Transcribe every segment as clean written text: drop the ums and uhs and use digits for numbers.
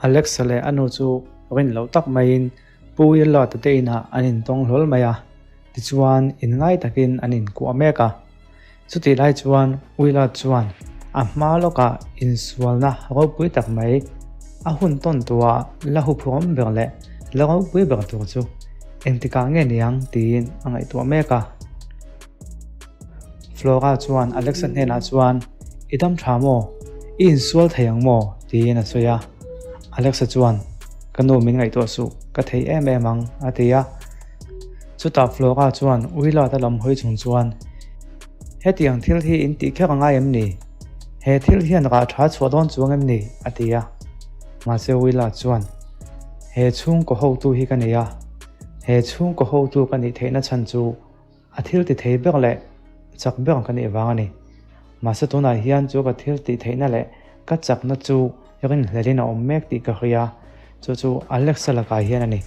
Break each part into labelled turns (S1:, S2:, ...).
S1: Alexa leh a nu chu rin loh tak maiin Pu Willard-a te inah an intawng hlawl mai a, tichuan inngai takin an inkuah mek a. Chutih lai chuan Willard chuan a hma lawkah insualna ropui tak mai a hun tawn tuah la huphurhawm ber leh la ropui ber tur chu engtikah nge niang tiin a ngaihtuah mek a. Flora chuan Alexa hnenah chuan, I dam tha maw? I insual thei ang maw? tiin a sawi a. Alexa chuan, Ka nu min ngaihtuah suh, ka thei em em ang, a ti a. Chutah Flora chuan Willard a lam hawi chung chuan, Hetiang thil hi in tih kher a ngai em ni? He thil hian rah tha chhuah dawn chuang em ni? a ti a. Mahse Willard chuan, He chhungkaw hotu hi ka nei a, he chhungkaw hotu ka nih theihna chhan chu A thil ti thei ber leh chak ber ka nih vang a ni. Mahse tunah hian chu ka thil tih theihna leh ka chakna chu rinhlelhin a awm mek tih ka hria, chu chu Alexa lakah hian a ni.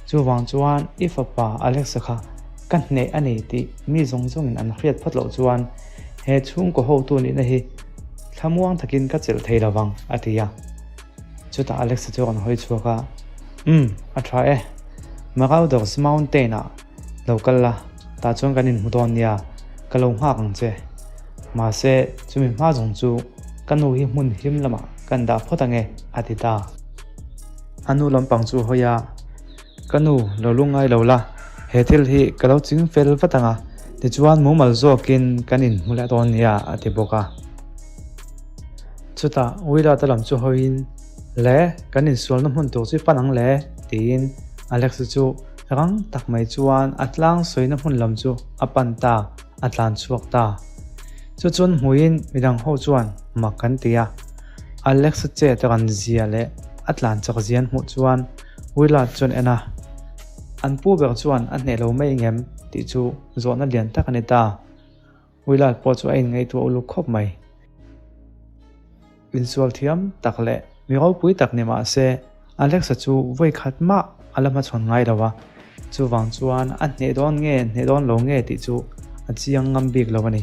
S1: Chuvang chuan i fapa Alexa kha ka hneh a ni tih mi zawng zawngin an hriat phawt loh chuan he chhungkaw hotu nihna hi thlamuang takin ka chelh thei lovang, a ti a. Chutah Alexa chu a rawn hawi chhuak a, Umm, a tha e. Marauders Mountain-ah Lo kal la, tah chuan kan inhmu dawn nia, ka lo nghak ang che. Mahse, chumi hma zawng chu ka nu hi hmun hlim lamah kan dah phawt ang e, a ti ta. A nu lampang chu hawi a, Ka nu, lo lungngai lo la, he thil hi ka lo ching fel vat ang a, tichuan mumal zawkin kan inhmu leh dawn nia, a ti bawk a. Chutah Willard-a lam chu hawiin, Le, kan insualna hmun tur chu i pan ang le, tiin Alex-a chu Rang tak mai chuan a tlang sawina hmun lam chu a pan ta, a tlan chhuak ta. Chu chuan hmuiin midang ho chuan mak an ti a. Alex-a chet ran zia leh a tlan chak zia an hmuh chuan Willard chuan en a, An pu ber chuan a hneh lo mai ngem tih chu zawhna lian tak a ni ta. Willard pawh chu a inngaihtuah uluk khawp mai. Insual thiam tak leh mi ropui tak ni mah se, Alexa chu vawi khat mah a la hmachhawn ngai lo a, chuvang chuan a hneh dawn nge hneh dawn lo nge tih chu a chiang ngam bik lo a ni.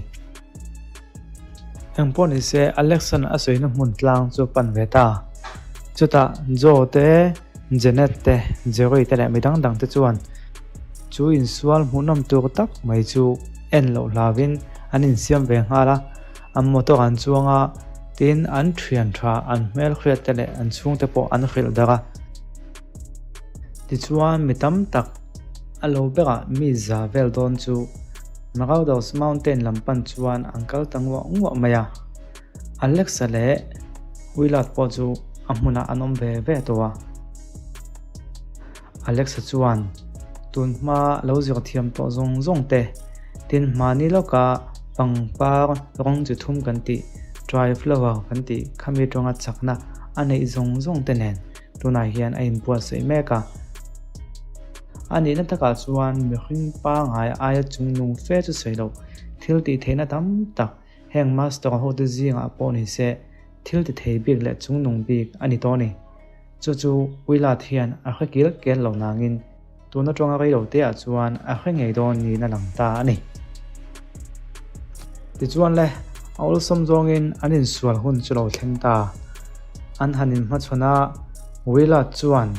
S1: Engpawh ni se, Alexa'n a sawina hmun tlang chu a pan ve ta. Chutah Joe te, Janet te, Jerry te leh mi dang dang te chuan chu insual hmuhnawm tur tak mai chu en loh hlauhin an insiam ve nghal a. An motor an chuang a, tin an thian tha, an hmel hriat te leh an chhungte pawh an hrilh darh a. Tichuan mi tam tak a lo berah mi za vel dawn chu Marauders Mountain lam pan chuan an kal ta nguah nguah mai a. Alexa leh Willard pawh chu a hmunah an awm ve ve tawh a. Alexa chuan tun hma lo zir thiam tawh zawng zawng te, tin hmani lawka pangpar rawng chi thum kan tih, dry flower kan tih khami tawnga chakna a neih zawng zawng te nen tunah hian a inbuatsaih mek a. A nihna takah chuan mihring pangngai aia chungnung fe chu sawi loh thil tih theihna tam tak heng master ho te zingah pawh ni se thil ti thei bik leh chungnung bik a ni tawh a ni. Chu chu Willard hian a hre kil kel lo nangin tun atanga rei lo teah chuan a hre ngei dawn niin a lang ta a ni. Tichuan le, a awlsawm zawngin an insual hun chu lo thleng ta. An han inhmachhawn a, Willard chuan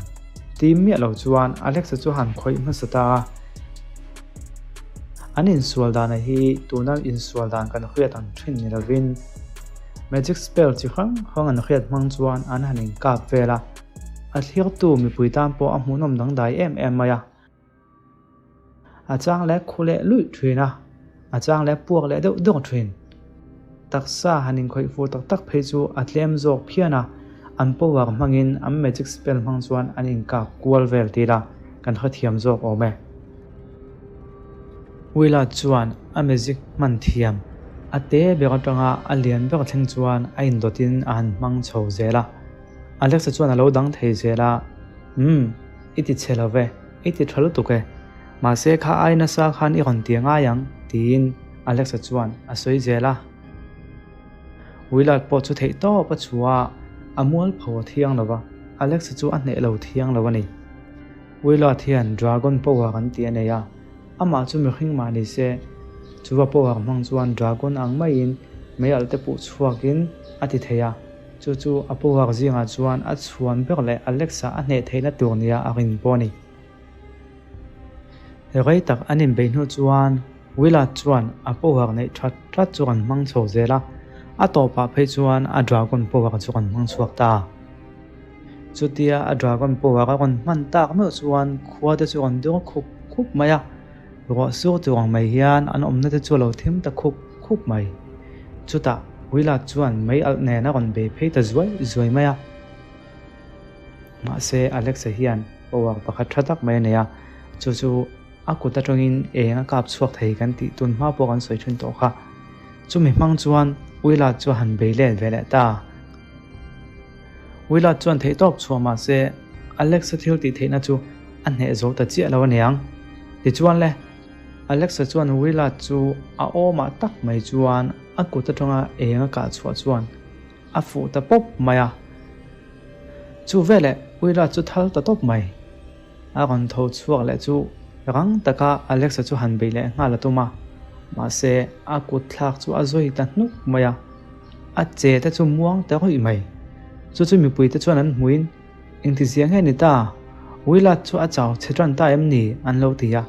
S1: tim miah lo chuan Alexa chu han khawih hmasa ta a. An insual dana hi tuna insual dan kan hriat ang thin ni lovin magic spell chi hrang hrang an hriat hmang chuan an han inkap vel a, a thlirtu mipui tan pawh a hmuhnawm dangdai em em mai a. A chang leh khu leh luih thin a, a chang leh puak leh deuh deuh thin. Taksa han inkhawih fur tak tak phei chu a tlem zawk phian a, an power hmangin an magic spell hmang chuan an inkap kual vel tih la kan hrethiam zawk awm e. Willa chuan a magic hman thiam a te ber atanga a lian ber thleng chuan a indawtin a han hmang chho zel a. Alexa chuan a lo dang thei zel a, Umm, i ti chhe lo ve, i ti tha lutuk e. Mahse kha ai nasa khan i rawn ti ngai ang, tiin Alexa chuan a sawi zel a. Willard pawh chu theih tawp a chhuah a, a mualpho a thiang lo va, Alexa chu a hneh lo thiang lo a ni. Willard hian Dragon Power an tih a nei a, amah chu mihring mah ni se, chuva power hmang chuan Dragon ang maiin mei alh te puh chhuakin a ti thei a. Chu chu a power zingah chuan a chhuan ber leh Alexa a hneh theihna tur nia a rin pawh a ni. Rei tak an inbeih hnu chuan Willard chuan a power neih that that chu rawn hmang chho zel a, a tawpah phei chuan a dragon power chu rawn hmang chhuak ta. Chutia a dragon power a rawn hman tak meuh chuan khua te chu rawn dur khup khup mai a, ruah sur tur ang mai hian an awmna te chu a lo thim ta khup khup mai. Chutah Willard chuan mei alh nen a rawn bei phei ta zuai zuai mai a. Mahse Alexa hian power pakhat tha tak mai a nei a, chu chu a kut atangin eng a kap chhuak thei kan tih tun hma pawh kan sawi thin tawh kha. Chumi hmang chuan Willard chu a han bei let ve leh ta. Willard chuan theihtawp chhuah mahse Alexa thil tih theihna chu a hneh zo ta chiah lo aniang. Tichuan le, Alexa chuan Willard chu a awmah tak mai chuan a kut atanga eng a kah chhuah chuan a fuh ta pawp mai a. Chu veleh Willard chu thal ta tawp mai. A rawn tho chhuak leh chu rang taka Alexa chu han beih leh nghal a tum a, mahse a kut thlak chu a zawi ta hnuk mai a, a che te chu muang ta rawih mai. Chu chu mipui te chuan an hmuin, Engtizia nge ni ta? Willard chu a chau chhe tan ta em ni? an lo ti a.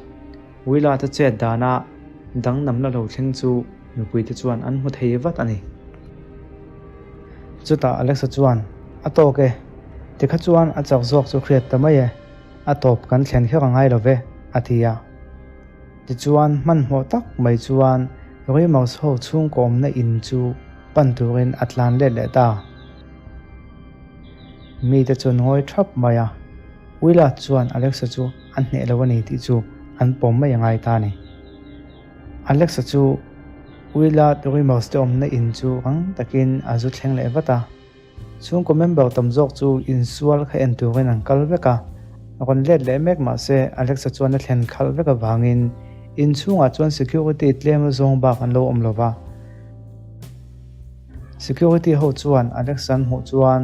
S1: Willard a chet dana dangdam la lo thleng chu mipui te chuan an hmu thei vat a ni. Chutah Alexa chuan, A tawk e, tikha chuan a chak zawk chu hriat ta mai e, a tawp kan thlen kher a ngai lo ve, a ti a. Tichuan hmanhmawh tak mai chuan Remus ho chhungkaw awmna in chu pan turin a tlan let leh ta. Mite chu an ngawi thap mai a, Willa chuan Alexa chu a hneh lo a ni tih chu an pawm mai a ngai ta a ni. Alexa chu Willa Dorimos te awmna in chu rang takin a zu thleng leh vat a. Chhungkaw member tam zawk chu insual kha en turin an kal vek a, rawn let leh mek mah se Alexa chuan a thlen khalh vek avangin inchhungah chuan security tlem zawng bak an lo awm lo va. Security ho chuan Alexa an hmuh chuan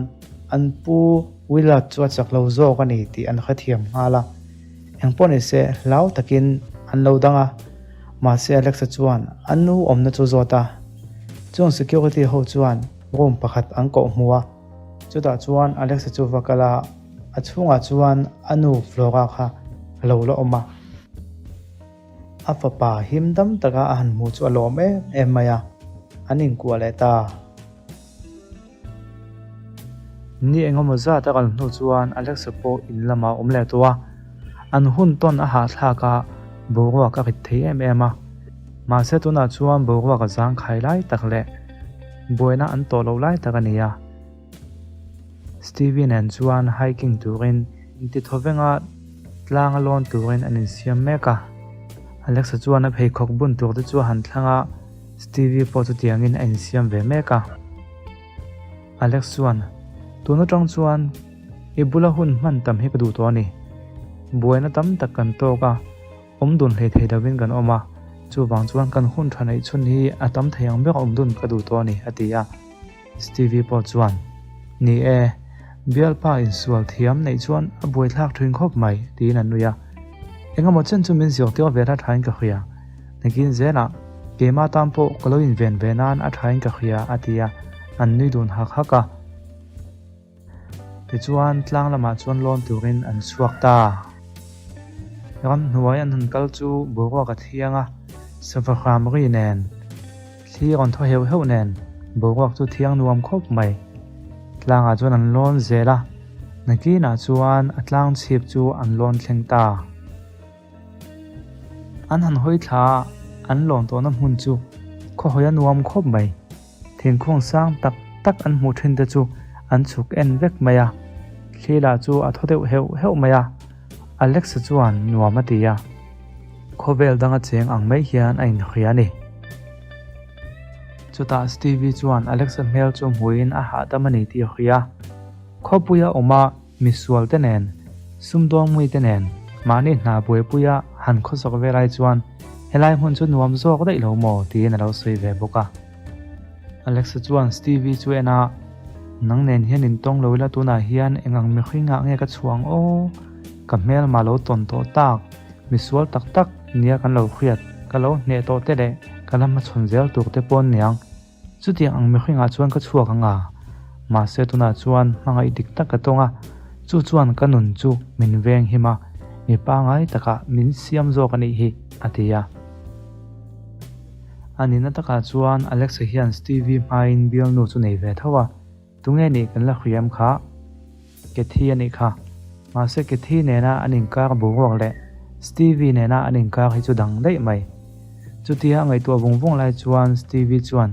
S1: an pu Willard chu a chak lo zawk a ni tih an hrethiam nghal a. Engpawh ni se, hlau takin an lo dang a, mahse Alexa chuan a nu awmna chu zawt a. Chung security ho chuan room pakhat an koh hmu a, chutah chuan Alexa chu va kal a, a chhungah chuan a nu Flora kha a lo la awm a. A fapa him dam taka a han hmu chu a lawm em em mai a, an inkuah leh ta. Ni engemaw zat a kal hnu chuan Alexa pawh in lamah a awm leh tawh a, an hun tawn a hahthlak a, boruak a rit thei em em a. Mahse tunah chuan boruak a zangkhai lai tak leh buaina an tawh loh lai tak a ni a. Stevie nen chuan hiking turin intithaw-venga tlang a lawn turin an insiam mek a. Alexa chuan a pheikhawk bun tur te chu a han thlang a. Stevie pawh chutiangin a insiam ve mek a. Alex chuan, Tun atang chuan i bula hun hman tam hi ka duh tawh a ni. Buaina tam tak kan tawk a, awm dun hlei thei lovin kan awm a, chuvang chuan kan hun tha neih chhun hi a tam thei ang ber awm dun ka duh tawh a ni, a ti a. Stevie pawh chuan, Ni e, bialpa insual thiam neih chuan a buaithlak thin khawp mai, tiin a nui a. Engemaw chen chu min zirtir ve la thain ka hria. Nakin zelah keimah tan pawh ka lo inven ve nan a thain ka hria, a ti a, an nui dun hak hak a. Tichuan tlang lamah chuan lawn turin an chhuak ta. Ramhnuai an han kal chu boruak a thiang a, sava hram ri nen, thli rawn thaw heuh heuh nen boruak chu thiang nuam khawp mai. Tlangah chuan an lawn zel a, nakinah chuan a tlang chhip chu an lawn thleng ta. An han hawi thla a, an lawn tawhna hmun chu khawhawi a nuam khawp mai. Thingkung sang tak tak an hmuh thin te chu an chhuk en vek mai a, thli lah chu a thaw deuh heuh heuh mai a, Alexa chuan nuam a ti a, khawvel danga cheng ang mai hian a inhria a ni. Chutah Stevie chuan Alexa hmel chu hmuhin a hahdam a ni tih a hria. Khawpuia awm a Misual te nen, sumdawng mui te nen, mahni hna buaipuia han khawsawk ve lai chuan helai hmun chu nuam zawk daih lo maw tiin a lo sawi ve bawk a. Alexa chuan Stevie chu en a, Nang nen hian intawng lo ila tunah hian eng ang mihring ah nge ka chhuang aw? Ka hmelma lo tawn tawh tak, misual tak tak nia kan lo hriat, ka lo hneh tawh te leh ka la hmachhawn zel tur te pawn niang. Chutiang ang mihringah chuan ka chhuak ang a, Mahse tunah chuan hmangaih dik tak ka tawng a, chu chuan ka nun chu min veng him a, mi pangai takah min siam zawk a nih hi, a ti a. A nihna takah chuan Alexa hian Stevie hmain bialnu chu nei ve tho a, Tunge nih kan la hriam kha? Cathy a nih kha. Mahse Cathy nena an inkar boruak leh Stevie nena an inkar hi chu dang daih mai. Chutia a ngaihtuah vung vung lai chuan Stevie chuan,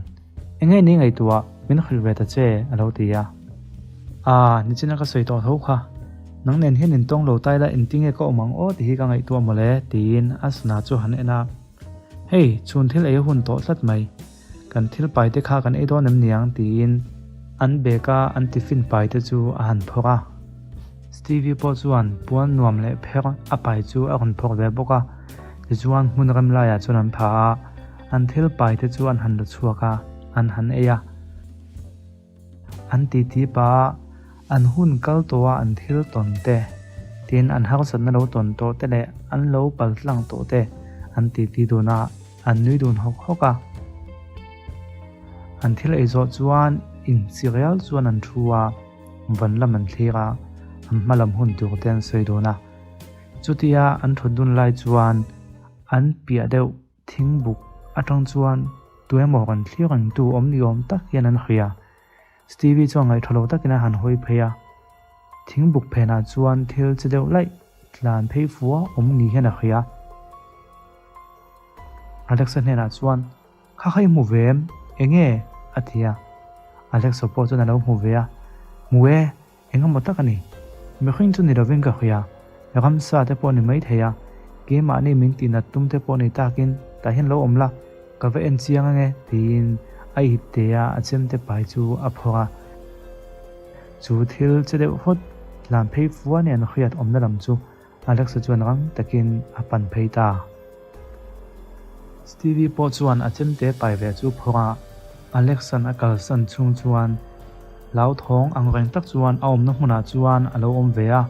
S1: Enge ni ngaihtuah, min hrilh ve ta che, a lo ti a. Aa, nichina ka sawi tawh tho kha. Nang nen hian intawng lo tai la engtinge ka awm ang aw tih hi ka ngaihtuah mawle, tiin a sana chu han en a. Hei, chhun thil ei a hun tawh tlat mai. Kan thil pai te kha kan ei dawn em niang tiin an bag a an tiffin pai te chu a han phawrh a. Stevie pawh chuan puan nuam leh pher a pai chu a rawn phawrh ve bawk a. Tichuan hmun rem laiah chuan an pha a, an thil pai te chu an han la chhuak a, an han ei a. An titi pah a, an hun kal tawh a an thil tawn te, tin an harsatna lo tawn tawh te leh an lo pal tlang tawh te an titi dun a, an nui dun hawk hawk a. An thil ei zawh chuan inchi rial chuan an thu a, van lam an thlir a, an hma lam hun tur te an sawi dun a. Chutia an thut dun lai chuan an piah deuh Thingbuk atang chuan tuemaw rawn thlir reng tu awm ni awm tak hian an hria. Stevie chuan ngaihṭha lo takin a han hawi phei a. Thingbuk phenah chuan thil che deuh laih tlan phei fua awm ni hian a hria. Alexa hnenah chuan, Kha kha i hmu ve em? Enge? a ti a. Alexa pawh chuan a lo hmu ve a. Hmu e, Engemaw tak a ni. Mihring chu ni lovin ka hria. Ramsa te pawh ni mai thei a, keimahni min tihnat tum te pawh ni takin tah hian lo awm la, ka va en chiang ange tiin a ip te a, a chemte pai chu a phawrh a. Chu thil che deuh hawt tlan phei fua nen hriat awmna lam chu Alexa chuan rang takin a pan phei ta. Stevie pawh chuan a chemte pai ve chu phawrh a, Alexa'n a kalsan chhung chuan hlauthawng ang reng tak chuan a awmna hmunah chuan a lo awm ve a.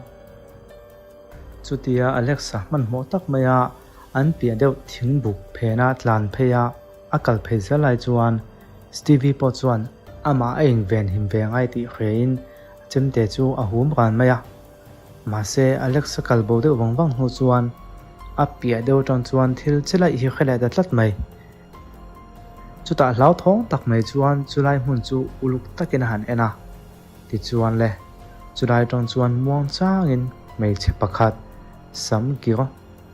S1: Chutia Alexa hmanhmawh tak maia an piah deuh thingbuk phena tlan phei a a kal phei zel lai chuan Stevie pawh chuan amah a invenhim ve ngai tih hriain a chemte chu a hum ran mai a. Mahse, Alex a kal bo deuh vang vang hnu chuan a piah deuh atang chuan thil che laih hi hre leh ta tlat mai. Chutah hlauthawng tak mai chuan chulai hmun chu uluk takin a han en a. Tichuan le, chulai atang chuan muang changin hmeichhe pakhat, sam kir,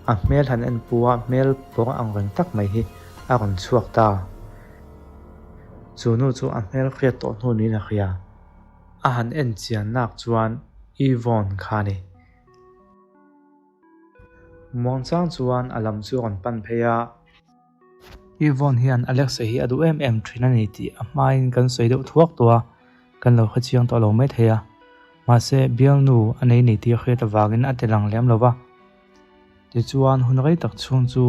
S1: a hmel han en pua hmel pawr ang reng tak mai hi a rawn chhuak ta. Chu nu chu a hmel hriat tawh hnu niin a hria. A han en chian nak chuan Yvonne kha a ni. Muangchang chuan a lam chu a rawn pan phei a. Yvonne hian Alexa hi a duh em em thin a ni tih a hmain kan sawi deuh thuak tawh a, kan lo hrechiang tawh lo mai thei a. Mahse, bialnu a nei ni tih a hriat avangin a ti lang lem lo va. Tichuan, hun rei tak chhung chu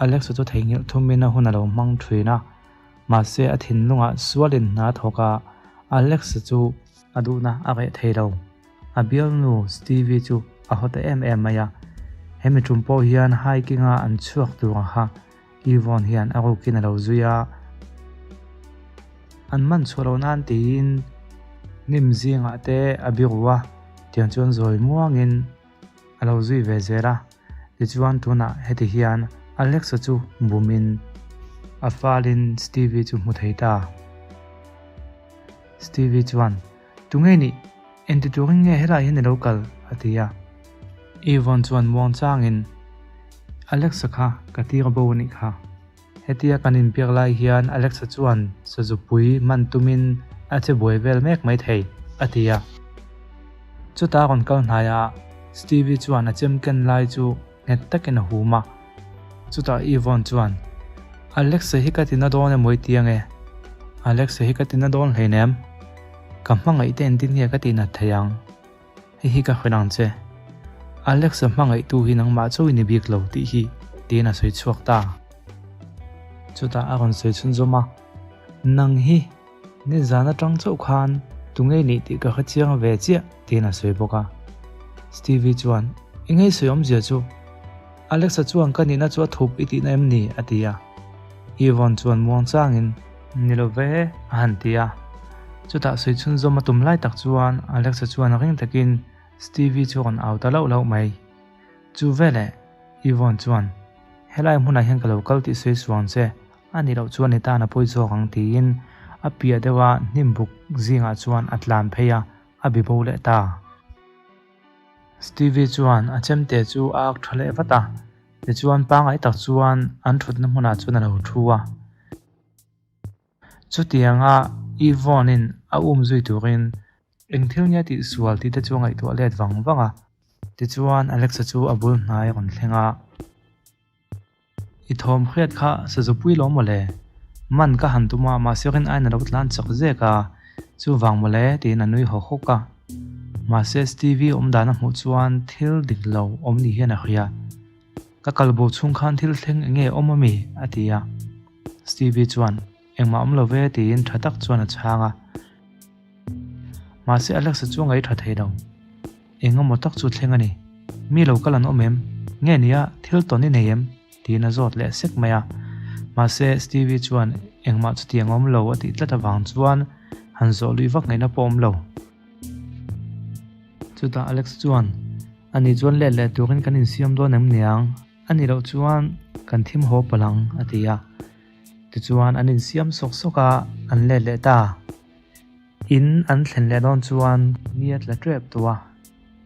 S1: Alexa chu theihnghilh thumin a hun a lo hmang thin a. Mahse, a thinlungah sualin hna a thawk a, Alex-a chu a duhna a reh thei lo. A bialnu Stevie chu a haw ta em em mai a. Hemi tum pawh hian hiking-a an chhuak tur ang kha Yvonne hian a rukin a lo zui a. An man chhuah loh nan tiin hnim zingah te a biru a, tiang chuan zawi muangin a lo zui ve zel a. Tichuan tunah heti hian Alexa chu bumin a falin Stevie chu hmu thei ta. Stevie chuan, Tunge nih? Engti turin nge helai hian i lo kal? a ti a. Yvonne chuan muang changin, Alexa kha ka tir bo a nih kha. Hetia kan inbiak lai hian Alexa chuan sazupui man tumin a che buai vel mek mai thei, a ti a. Chutah rawn kal hnai a, Stevie chuan a chem ken lai chu nghet takin a hum a. Chutah Yvonne chuan, Alexa hi ka tina dawn emaw i ti ange? Alexa hi ka tina dawn hleinem. Ka hmangaih te engtin nge ka tihnat thei ang? Hei hi ka hrilh ang che. Alexa hmangaihtu hi nangmah chauh i ni bik lo tih hi tiin a sawi chhuak ta. Chutah a rawn sawi chhunzawm a, Nang hi nizan atang chauh khan tunge i nih tih ka hre chiang ve chiah tiin a sawi bawk a. Stevie chuan, I ngei sawi awmzia chu Alexa chuan ka nihna chu a thup i tihna em ni? a ti a. Yvonne chuan muang changin, Ni lo ve a han ti a. Chutah sawi chhunzawm a tum lai tak chuan Alex-a chuan ring takin Stevie chu a rawn au ta lauh lauh mai. Chu veleh Yvonne chuan, Helai hmunah hian ka lo kal tih sawi suang che, a nih loh chuan i tan a pawi zawk ang tiin a piah deuha hnim buk zingah chuan a tlan phei a, a bi bo leh ta. Stevie chuan a chemte chu a ak tha leh vat a, tichuan pangngai tak chuan an thutna hmunah chuan a lo thu a. Chutianga Yvonne-in a um zui turin eng thil nge tih sual tih te chu a ngaihtuah let vang vang a. Tichuan Alexa chu a bul hnai a rawn thleng a. I thawm hriat kha sazupui lo mawle? Man ka han tum a, mahse rin aiin a lo tlan chak zek a, chuvang mawle tiin a nui hawk hawk a. Mahse Stevie awm dan a hmuh chuan thil dik lo awm ni hian a hria. Ka kalbo chhung khan thil thleng eng nge awm ami? a ti a. Stevie chuan, Engmah awm lo ve tiin tha tak chuan a chhang a. Mahse Alex-a chu a ngaih tha thei lo. Eng emaw tak chu thleng a ni. Mi lo kal an awm em? Nge nia, thil tawn i nei em? tiin a zawt leh sek mai a. Mahse Stevie chuan engmah chutiang awm lo a tih tlat avang chuan han zawh luih vak ngaihna pawh awm lo. Chutah Alex chuan, Ani chuan let leh turin kan insiam dawn em niang? A nih loh chuan kan thim haw palh ang, a ti a. Tichuan an insiam sawk sawk a, an let leh ta. In an thlen leh dawn chuan ni a tla tep tawh a,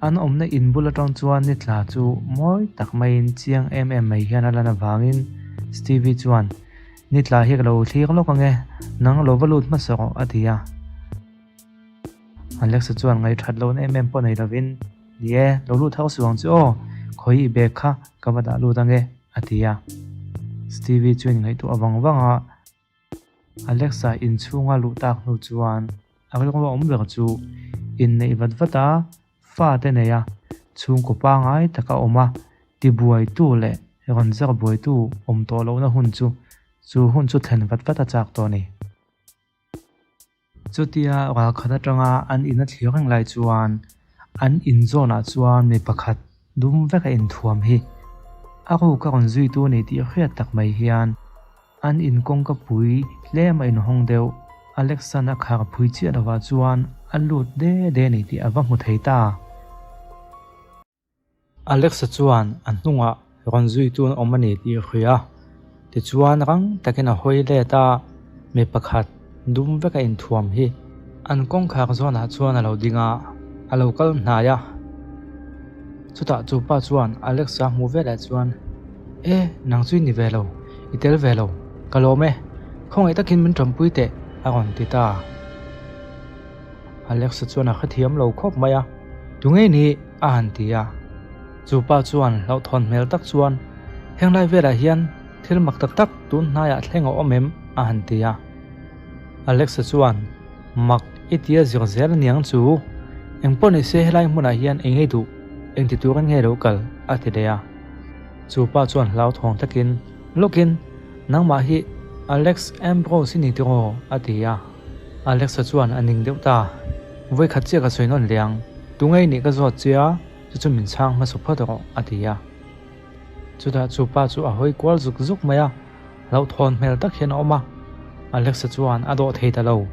S1: an awmna in bul atang chuan ni tla chu mawi tak maiin chiang em em mai hian a lan avangin Stevie chuan, Ni tla hi ka lo thlir lawk ange, nang lo va lut hmasa rawh, a ti a. Alexa chuan ngaihṭhat lohna em em pawh nei lovin, Ni e, lo lut hauh suh ang che aw, khawi i bag kha ka va dah lut ange, a ti a. Stevie chuan ngaihtuah vang vang a, Alexa inchhunga luh tak hnu chuan a rilru awm ber chu inneih vat vat a, fate nei a, chhungkaw pangngai taka awm a, tibuaitu leh rawn zar buaitu awm tawh lohna hun chu, chu hun chu thlen vat vat a chak tawh a ni. Chutia ralkhat atanga an in a thlir reng lai chuan an in zawnah chuan mi pakhat dum vek a inthuam hi a ruk a rawn zuitu a ni tih hriat tak mai hian an in kawngka pui tlem a inhawng deuh. Alexan a khar phui chiah lovah chuan a lut de de a ni tih a va hmu thei ta. Alexa chuan a hnungah rawn zuitu an awm a ni tih a hria a, tichuan rang takin a hawi let a, mi pakhat dum veka inthuam hi an kawngkhar zawnah chuan a lo ding a, a lo kal hnai a. Chutah chu pa chuan Alexa hmuh velah chuan, E, nang chu i ni ve lo, i tel ve lo, ka lawm e, khawngaih takin min tanpui teh, a rawn ti ta. Alexa chuan a hrethiam lo khawp mai a, Tunge ni? a han ti a. Chu pa chuan hlauhthawn hmel tak chuan, Heng lai velah hian thil mak tak tak tun hnaiah thleng a awm em? a han ti a. Alexa chuan, Mak i tia zir zel aniang chu, engpawh ni se helai hmunah hian eng nge duh, engti turin nge lo kal? a ti leh a. Chu pa chuan hlauthawng takin, Lawkin, nangmah hi Alex Ambrose i ni tiraw? a ti a. Alexa chuan a ning deuh ta. Vawi khat chiah ka sawi nawn leh ang. Tu ngei nih ka zawt che a, chu chu min chhang hmasa phawt rawh, a ti a. Chutah chu pa chu a hawi kual zuk zuk mai a, hlauhthawn hmel tak hian a awm a. Alexa chuan a dawh thei ta lo.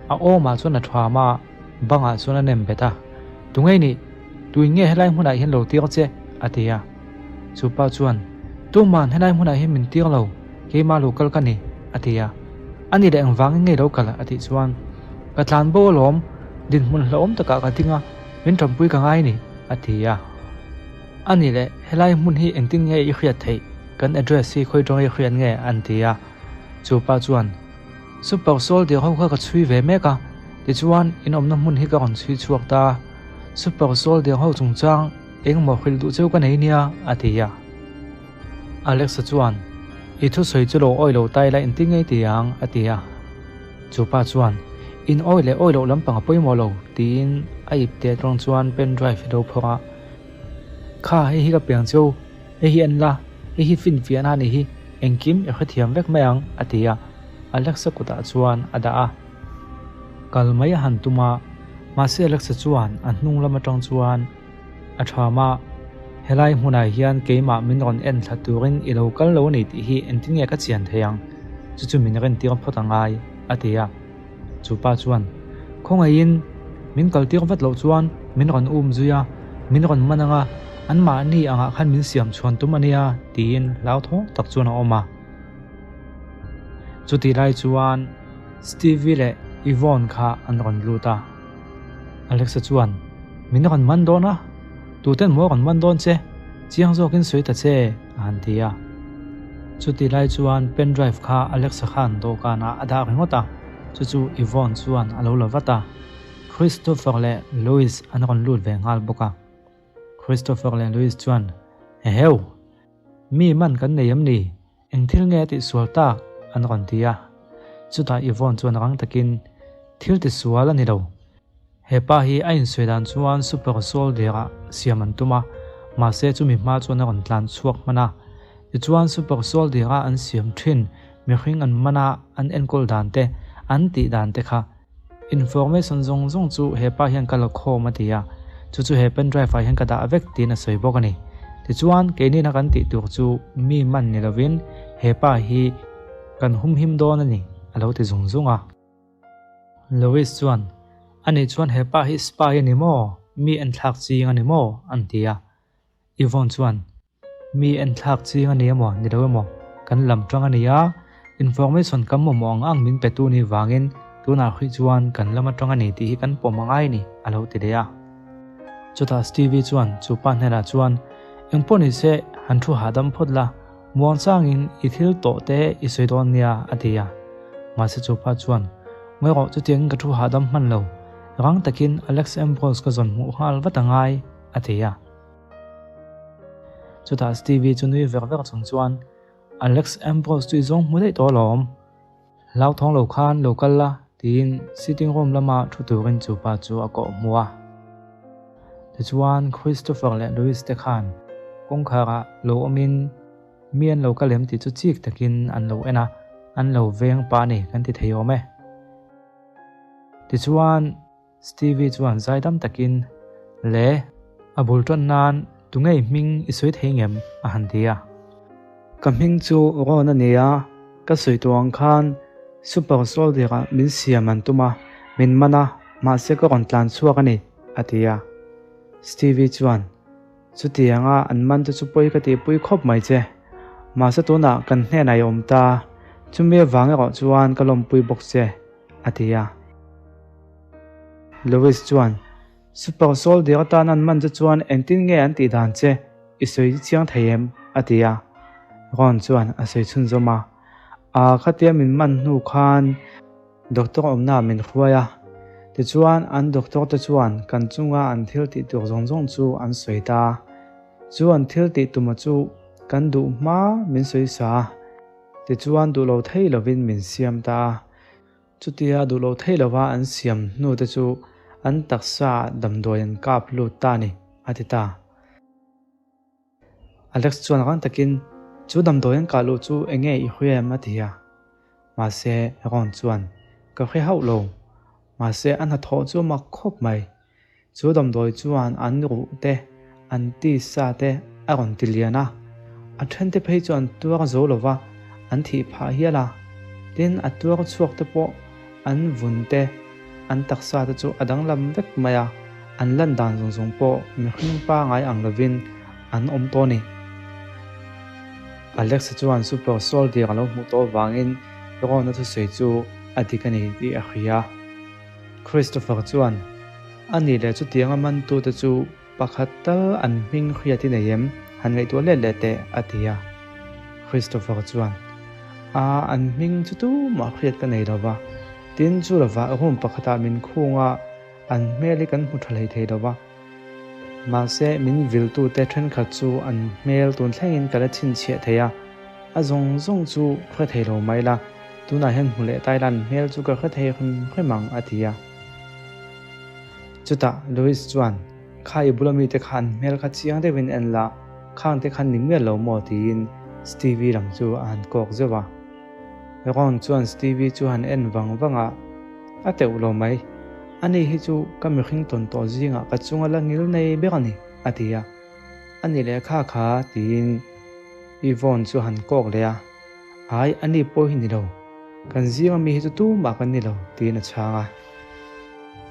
S1: A awmah chuan a thuam a, bangah chuan a nem bet a. Tu ngei nih, tuin nge helai hmunah hian lo tir che? a ti a. Chu pa chuan, Tuman helai hmunah hian min tir lo, keimah lo kal ka ni, a ti a. A ni leh engvangin ngei lo kal? a tih chuan, Ka tlan bo alawm, dinhmun hlauhawm takah ka ding a, min tanpui ka ngai ni, a ti a. A ni leh helai hmun hi engtin nge i hriat theih? Kan address hi khawi tawng i hriat nge? an ti a. Chu pa chuan, Super Soldier ho kha ka chhui ve mek a, tichuan in awmna hmun hi ka rawn chhui chhuak ta a, Super Soldier ho chungchang engmaw hrilh duh cheu ka nei nia, a ti a. Alexa chuan, I thusawi chu lo awi lo ta ila inti ngei ti ang, a ti a. Chu pa chuan, In awi leh awi loh lampang a pawimawh lo, tiin a ip te atang chuan pen drive hi lo phawrh a. Kha, hei hi ka piang cheu, hei hi en la, hei hi finfiahna a nih hi, engkim i hrethiam vek mai ang, a ti a. Alexa kutah chuan a dah a. Kal mai a han tum a, mahse Alexa chuan a hnung lam atang chuan, A tha mah. Helai hmunah hian keimah min rawn en thla turin i lo kal lo a ni tih hi engtin nge ka chian thei ang? Chu chu min rintir phawt a ngai, a ti a. Chu pa chuan, Khawngaihin min kaltir vat loh chuan min rawn um zui a, min rawn man ang a, anmahni angah khan min siam chhuan tum a nia tiin hlauthawng tak chuan a awm a. Chutih lai chuan Stevie leh Yvonne kha an rawn lut a. Alexa chuan, Min rawn man dawn a, tuten maw rawn man dawn che? Chiang zawkin sawi ta che, a han ti a. Chutih lai chuan pen drive kha Alexa khan dawhkanah a dah ringawt a, chu chu Yvonne chuan a lo la vat a. Christopher leh Louis an rawn lut ve nghal bawk a. Christopher leh Louis chuan, Eheu! Mi man kan nei em ni? Eng thil nge a tihsual tak? an rawn ti a. Chutah Yvonne chuan rang takin, Thil tisual a ni lo. He pa hi a insawi dan chuan super soldier-ah siam an tum a, mahse chumi hma chuan a rawn tlan chhuak hman a. Tichuan super soldier-a an siam thin mihring an man a, an enkawl dan te, an tih dan te kha Information zawng zawng chu he pa hian ka la khawm a ti a, chu chu he pen drive ah hian ka dah vek tiin a sawi bawk a ni. Tichuan, keinina kan tih tur chu mi man ni lovin he pa hi kan humhim dawn a ni, a lo ti zung zung a. Louis chuan, Anih chuan he pa hi spy a ni maw? Mi enthlak ching a ni maw? an ti a. Yvonne chuan, Mi enthlak ching a ni emaw ni lo emaw kan lam tang a ni a, information kan mamawh ang ang min petu ni vangin tunah hrih chuan kan lam atang a ni tih hi kan pawm a ngai ni a lo ti leh a. Chutah Stevie chuan chu pa hnenah chuan, Engpawh ni se han thu hahdam phawt la, muangchangin i thil tawh te i sawi dawn nia a ti a. Mahse chu pa chuan, Ngawi rawh chutiangin ka thu hahdam hman lo, rang takin Alex Ambrose ka zawn hmuh nghal vat a ngai a ti a. Chutah Stevie chu nui ver ver chung chuan, Alex Ambrose chu i zawng hmu daih tawh alawm. Hlauthawng lo khan lo kal la, tiin sitting room lama thu turin chu pa chu a kawh hmu a. Tichuan Christopher leh Louis te khan kawngkharah lo awmin mi an lo kal em tih chu chik takin an lo en a, an lo veng pah a ni kan ti thei awm e. Tichuan. Stevie chuan zaidam takin, Le, a bul ṭan nan tu ngei hming i sawi thei ngem? a han ti a. Ka hming chu Ron a ni a, ka sawi tawh ang khan Super Soldier-ah min siam an tum a, min man a, mahse ka rawn tlan chhuak a ni, a ti a. Stevie chuan, Chutianga an man te chu pawi ka tihpui khawp mai che. Mahse tunah kan hnenah i awm ta, chumi avang erawh chuan ka lawmpui bawk che. a ti a. Louis chuan, Super Soldier atan an man che chuan engtin nge an tih dan che i sawi chiang thei em? a ti a. Ron chuan a sawi chhunzawm a, A khatia min man hnu khan doctor awmna min hruai a, tichuan an doctor te chuan kan chunga an thil tih tur zawng zawng chu an sawi ta. Chu an thil tih tuma chu kan duh hma min sawi sa a, tichuan duh lo thei lovin min siam ta a. Chutia duh lo thei lova an siam hnu te chu an taksa damdawi an kap lut ta a ni, a ti ta. Alex chuan rang takin, Chu damdawi an kah luh chu eng nge i hre em? a ti a. Mahse, Ron chuan, Ka hre hauh lo. Mahse, a hnathawh chu a mak khawp mai. Chu damdawi chuan an ruh te, an tisa te a rawn ti lian a, a thente phei chu an tuar zo lo va, an thih phah hial a. Tin, a tuar chhuak te pawh an vun te, an taksa te chu a danglam vek mai a, an lan dan zawng zawng pawh mihring pangai ang lovin an awm tawh a ni. Alexa chuan Super Soldier a lo hmuh tawh avangin Ron-a thusawi chu a dik a ni tih a hria. Christopher chuan, A nih leh chutianga mantute chu pakhat tal an hming hriat i nei em? Han ngaihtuah let leh teh, a ti a. Christopher chuan, A, an hming chu tumah hriat ka nei lo va. Tin, chu lovah room pakhatah min khung a, an hmel hi kan hmu tha hlei thei lo va. Mahse, min viltute thenkhat chu an hmel tun thlengin ka la chhinchhiah thei a. A zawng zawng chu hre thei lo mai la, tunah hian hmu leh Thailand hmel chu ka hre thei hrim hrim ang, a ti a. Chutah Louis chuan, Kha i bula mite kha an hmel kha chiang deuhin en la, khang te khan ni mial lo maw? tiin Stevie lam chu a han kawk zeuh a. Ron chuan Stevie chu han en vang vang a, A teuh lo mai, ani hi chu ka mihring tawn tawh zingah ka chunga la ngil nei ber a ni, a ti a. A ni leh kha kha tiin Yvonne chu han kawk leh a, Ai, a ni pawh hi ni lo. Kan zinga mi hi chu tumah kan ni lo, tiin a chhang a.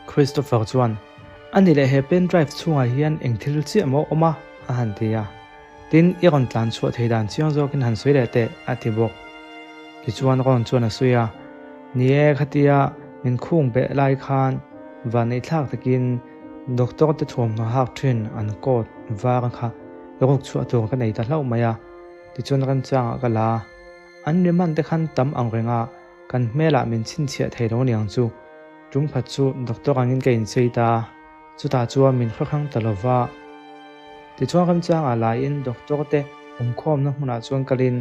S1: Christopher chuan, A ni leh he pen drive chhungah hian eng thil chiah maw awm a? a han ti a. Tin, i rawn tlan chhuah thei dan chiang zawkin han sawi leh teh, a ti bawk. Tichuan Ron chuan a sawi a, Ni e, khatia min khung beh lai khan vanneihthlak takin doctor te thuamhnaw hak thin an coat var kha ruk chhuah tur ka nei ta hlauh mai a, tichuan remchangah ka la a. An remand te khan tam ang reng a, kan hmelah min chhinchhiah thei lo niang chu. Tum khat chu doctor angin ka inchei ta a, chutah chuan min hrehrang ta lo va. Tichuan remchangah laiin doctor te awmkhawmna hmunah chuan kalin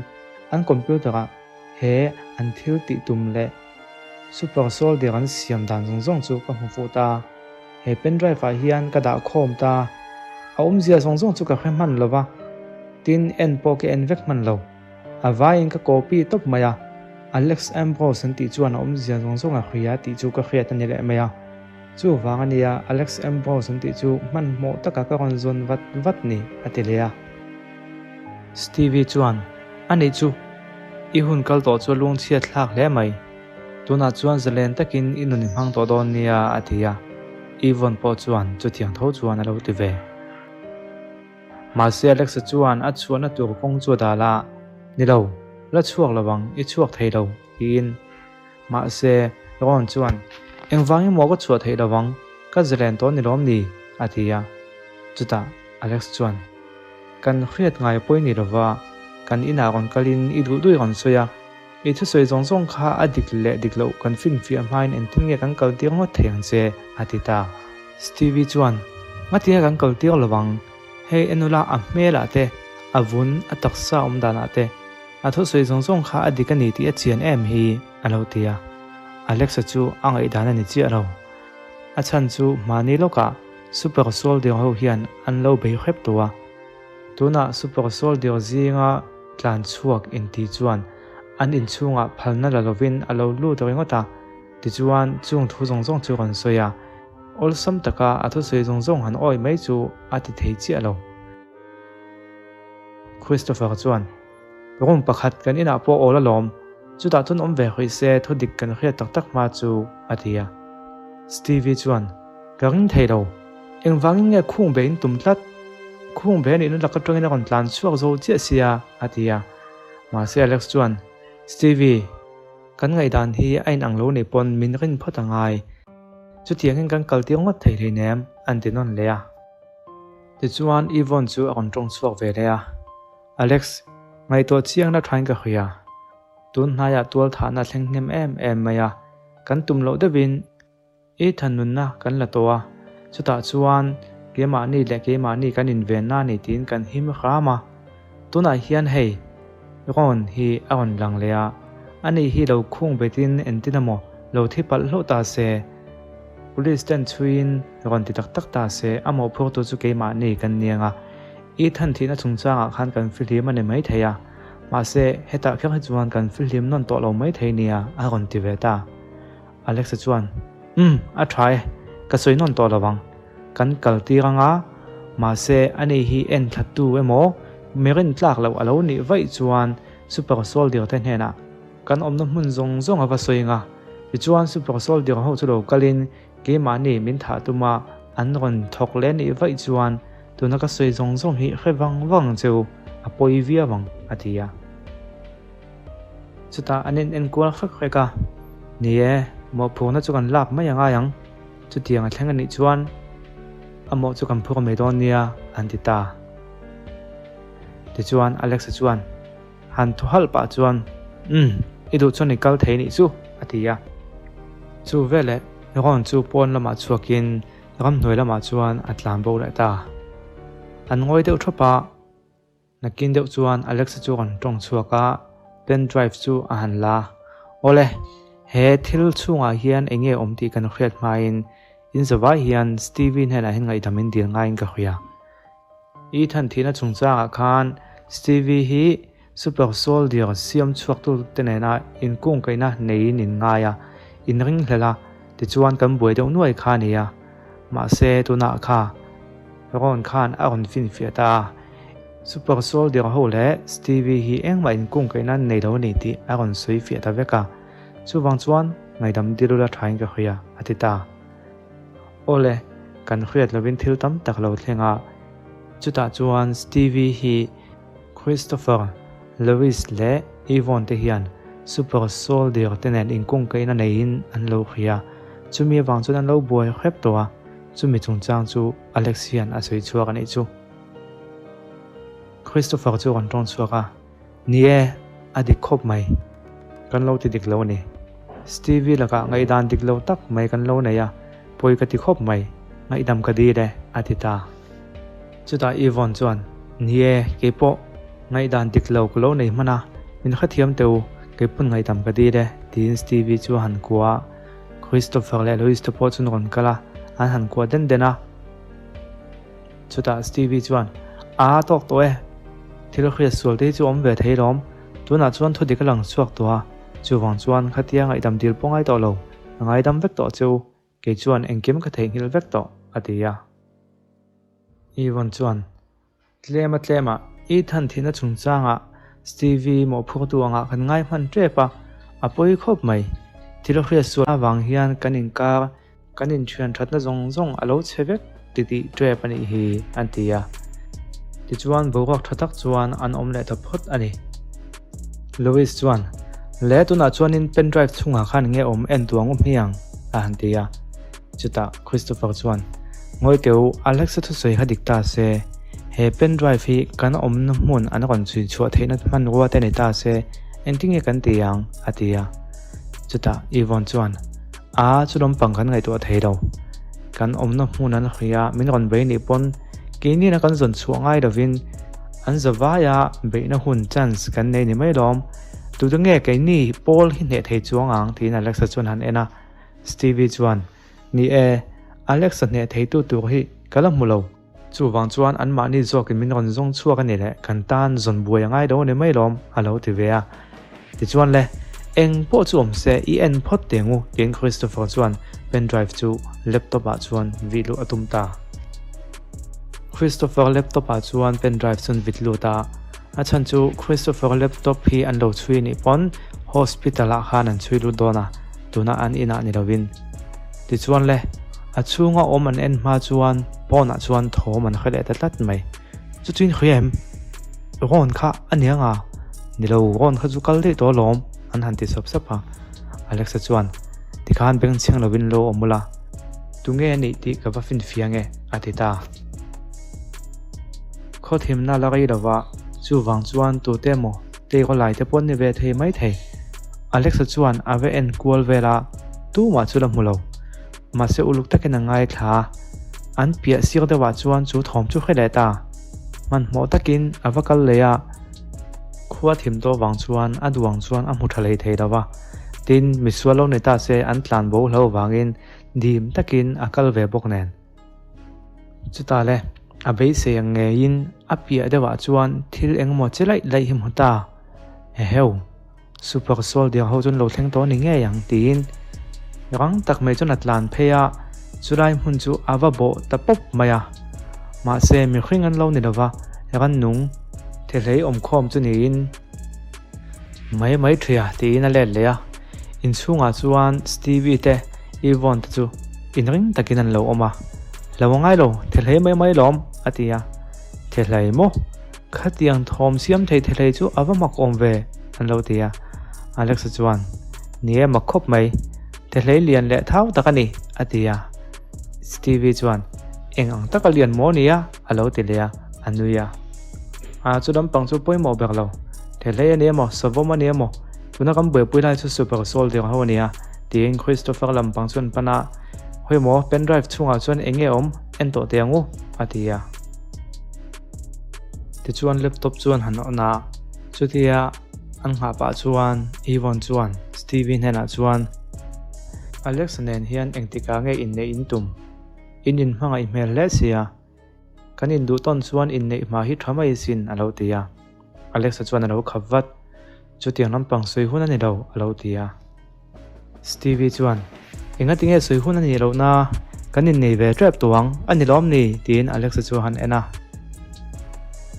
S1: an computer ah he an thil tih tum leh super soldier an siam dan zawng zawng chu ka hmu fuh ta. He pen drive ah hian ka dah khawm ta. A awmzia zawng zawng chu ka hre hman lo va, tin en pawh ka en vek hman lo. A vaiin ka copy tawp mai a, Alex Ambrose an tih chuan a awmzia zawng zawng a hria tih chu ka hriat a ni leh mai a. Chuvang a nia Alex Ambrose an tih chu hmanhmawh taka ka rawn zawn vat vat ni, a ti leh a. Stevie chuan, A nih chu, i hun kal tawh chu a lungchhiat thlak hle mai. Tunah chuan zalen takin i nun i hmang tawh dawn nia, a ti a. Yvonne pawh chuan chutiang tho chuan a lo ti ve. Mahse Alexa chuan a chhuahna tur kawng chu a dal a, Ni lo, la chhuak lo ang, i chhuak thei lo, tiin. Mahse Ron chuan, Engvang emaw ka chhuah theih lo ang, ka zalen tawh ni lawm ni? a ti a. Chutah Alex chuan, Kan hriat ngai pawi ni lova, kan inah rawn kalin i duh duh rawn sawi a, I thusawi zawng zawng kha a dik leh dik loh kan finfiah hmain engtin nge kan kal tir ngawt thei ang che? a ti ta. Stevie chuan, Ngatinge kan kal tir lo ang? Hei enula a hmelah te, a vun, a taksa awm danah te, a thusawi zawng zawng kha a dik a ni tih a chian em hi? a lo ti a. Alexa chu a ngaihdan a ni chiah lo. A chhan chu mahni lawkah Super Soldier ho hian an lo bei hrep tawh a. Tunah Super Soldier zinga tlan chhuak inti chuan an inchhungah phalna la lovin a lo lut ringawt a, tichuan chung thu zawng zawng chu rawn sawi a, awlsam taka a thusawi zawng zawng han awi mai chu a ti thei chiah lo. Christopher chuan, Room pakhat kan inah pawh awl alawm, chutah chuan awm ve hrih se thu dik kan hriat tak tak hma chu, a ti a. Stevie chuan, Ka ring thei lo. Engvangin nge khung ve in tum tlat? Khung ve nihna lak atangin a rawn tlan chhuak zo chiah sia, a ti a. Mahse Alex chuan, Stevie, kan ngaihdan hi a inang lo nih pawn min rin phawt a ngai. Chutiangin kan kal tir ngawt thei hleinem, an ti nawn leh a. Tichuan Yvonne chu a rawn tawng chhuak ve leh a. Alex, ngaihtuah chiangna thain ka hria. Tun hnaiah tual thahna thleng hnem em em mai a, kan tum loh deuhin I than nunna kan la tawh a, chutah chuan keimahni leh keimahni kan invenna a ni tiin kan him hram a. Tunah hian hei Ron hi a rawn lang leh a, ani hi lo khung betin entin emaw lo thi palh hlauh ta se, Police ten chhuiin rawn ti tak tak ta se, a mawhphurtu chu keimahni kan ni ang a, I than thihna chungchangah khan kan fihlim a ni maithei a, mahse hetah kher hi chuan kan fihlim nawn tawh lo maithei nia a rawn ti ve ta. Alexa chuan, Umm, a tha e, ka sawi nawn tawh lo ang. Kan kal tir ang a, mahse ani hi en thlattu emaw mi rintlak loh a lo nih vaih chuan Super Soldier te hnenah kan awmna hmun zawng zawng a va sawi ang a. Tichuan Super Soldier ho chu lo kalin keimahni min thah tum a, an rawn thawk leh nih vaih chuan tuna ka sawi zawng zawng hi hre vang vang ang che u, a pawi viau ang, a ti a. Chutah an in enkual hrek hrek a, Ni e, mawhphurna chu kan lak mai a ngai ang, chutiang a thleng a nih chuan a mawh chu kan phur mai dawn nia, an ti ta. Tichuan Alexa chuan han thaw halh pah chuan, Umm, i duh chuan i kal thei nih chu, a ti a. Chu veleh Ron chu pawn lamah chhuakin ramhnuai lamah chuan a tlan bo leh ta. An ngawi deuh thawp a. Nakin deuh chuan Alexa chu a rawn tawng chhuak a, pen drive chu a han la. Awle, he thil chhungah hian eng nge awm tih kan hriat hmain in zavai hian Stevie hnenah hian ngaihdam in dil ngaiin ka hria. Ethan thihna chungchangah khan Stevie hi Super Soldier siam chhuaktu te nena inkungkaihna neiin in ngai a, in ringhlel a, tichuan kan buai deuh nuai kha a ni a. Mahse tunah kha Ron khan a rawn finfiah ta a, Super Soldier ho leh Stevie hi engmah inkungkaihna an nei lo a ni tih a rawn sawi fiah ta vek a, chuvang chuan ngaihdam dilul a thain ka hria, a ti ta. Awle, kan hriat lovin thil tam tak lo thleng a, chutah chuan Stevie hi Christopher, Lewis leh Yvonne te hian Super Soldier te nen inkungkaihna neiin an lo hria. Chumi avang chuan an lo buai hrep tawh a, chumi chungchang chu Alex hian a sawi chhuak a nih chu. Christopher chu a rawn tawng chhuak a, Ni e, a dik khawp mai. Kan lo ti dik lo a ni. Stevie lakah ngaihdan dik lo tak mai kan lo nei a, pawi ka ti khawp mai. Ngaihdam ka dil e, a ti ta. Chutah Yvonne chuan, Ni e, keipawh ngaihdan dik lo ka lo nei hman a, min hrethiam teh u, keipawn ngaihdam ka dil e, tiin Stevie chu a han kuah a. Christopher leh Louis te pawh chu an rawn kal a, an han kuah den den a. Chutah Stevie chuan, A tawk tawh e, thil hriat sual te hi chu awm ve thei lawm, tunah chuan thu dik a lang chhuak tawh a, chuvang chuan khatia ngaihdam dil pawh ngai tawh lo, ka ngaidam vek tawh che u, kei chuan engkim ka theihnghilh vek tawh, a ti a. Yvonne chuan, Tlem a tlem a, Ethan thihna chungchangah Stevie mawhphurtu angah kan ngai hman tep a, a pawi khawp mai. Thil hriat sual avang hian kan inkar Kan inthian thatna zawng zawng a lo chhe vek ti tih tep a nih hi, an ti a. Tichuan boruak tha tak chuan an awm leh ta phawt a ni. Louis chuan, Le tunah chuanin pen drive chhungah khan nge awm en tuang u hmiang? a han ti a. Chutah Christopher chuan, Ngawi teh u, Alexa thusawi kha dik ta se, he pen drive hi kan awmna hmun an rawn chhui chhuah theihna hmanrua te ni ta se, engtinge kan ti ang? a ti a. Chutah Yvonne chuan, A, chu lampang kan ngaihtuah thei lo. Kan awmna hmun an hria, min rawn bei nih pawn keini'n a kan zawn chhuah ngai lovin an zavaia beihna hun chance kan nei ni mai lawm. Tute nge keini pawl hi hneh thei chuang ang tiin Alexa chuan han en a. Stevie chuan, Ni e, Alexa hneh theitu tur hi ka la hmu lo. Chuvang chuan anmahni zawkin min rawn zawng chhuak a ni leh kan tan zawn buai a ngai lo a ni mai lawm, a lo ti ve a. Tichuan le, eng pawh chu awm se i en phawt teh ngu tiin Christopher chuan pen drive chu laptop ah chuan vih luh a tum ta. Christopher laptop ah chuan pen drive chuan vit lut a, a chhan chu Christopher laptop hi an lo chhui nih pawn hospital ah khan an chhui lut dawn a, tunah an inah ni lovin. Tichuan le, a chhunga awm an en hma chuan pawnah chuan thawm an hre leh ta tlat mai. Chu chuin hria em? Rawn kha a ni anga? Ni lo, rawn kha chu kal daih tawh alawm, an han ti sap sap a. Alexa chuan, Tikhan bengchheng lovin lo awm ula, tunge a nih tih ka va finfiang e, a ti ta. Khawthimna la rei lova, chuvang chuan tute emaw Tleiraw lai te pawh an ni ve thei mai thei. Alexa chuan a va en kual vel a, tumah chu la hmu lo. Mahse uluk takin a ngaithla a, an piah sir deuhah chuan chu thawm chu hre leh ta. Hmanhmawh takin a va kal leh a, khua thim tawh vang chuan a duang chuan a hmu tha hlei thei lo va. Tin, misual lo ni ta se an tlan bo hlo vangin dim takin a kal ve bawk nen. Chutah le, a beisei ang ngeiin a piah deuhah chuan thil engemaw che laih laih hi hmu ta. Eheu, Super Soldier ho chuan lo thleng tawh a ni ngei ang tiin rang tak mai chuan a tlan phei a, chulai hmun chu a va bawh ta pawp mai a. Mahse, mihring an lo ni lova, rannung thehlei awmkhawm chu niin mai mai thria tiin a let leh a. Inchhungah chuan Stevie te Yvonne te chu inring takin an lo awm a, Lo a ngai lo, thehlei mai mai lawm, a ti a. Thehlei maw? Khatiang thawm siam thei thehlei chu a va mak awm ve, an lo ti a. Alexa chuan, Ni e, mak khawp mai. Thehlei lian leh thau tak a ni, a ti a. Stevie chuan, Eng ang taka lian maw nia? a lo ti leh a, a nui a. A, chu lampang chu pawimawh ber lo. Thehlei a ni emaw, savawm a ni emaw, tuna kan buaipui lai chu Super Soldier ho a nia, tiin Christopher lampang chuan pan a, Hawi maw, pen drive chhungah chuan eng nge awm, en tawh teh ang u, a ti a. Tichuan laptop chuan han on a, chutia an nghah pah chuan Yvonne chuan Stevie hnenah chuan, Alex-a nen hian engtikah nge inneih in tum? In inhmangaih hmel hle sia. Kan induh tawn chuan inneih hma hi tha mai sin, a lo ti a. Alexa chuan a lo khap vat. Chutiang lampang sawi hun a ni lo, a lo ti a. Stevie chuan, Engati nge sawi hun a nih loh na? Kan innei ve tep tawh ang, a ni lawm ni? tiin Alexa chu a han en a.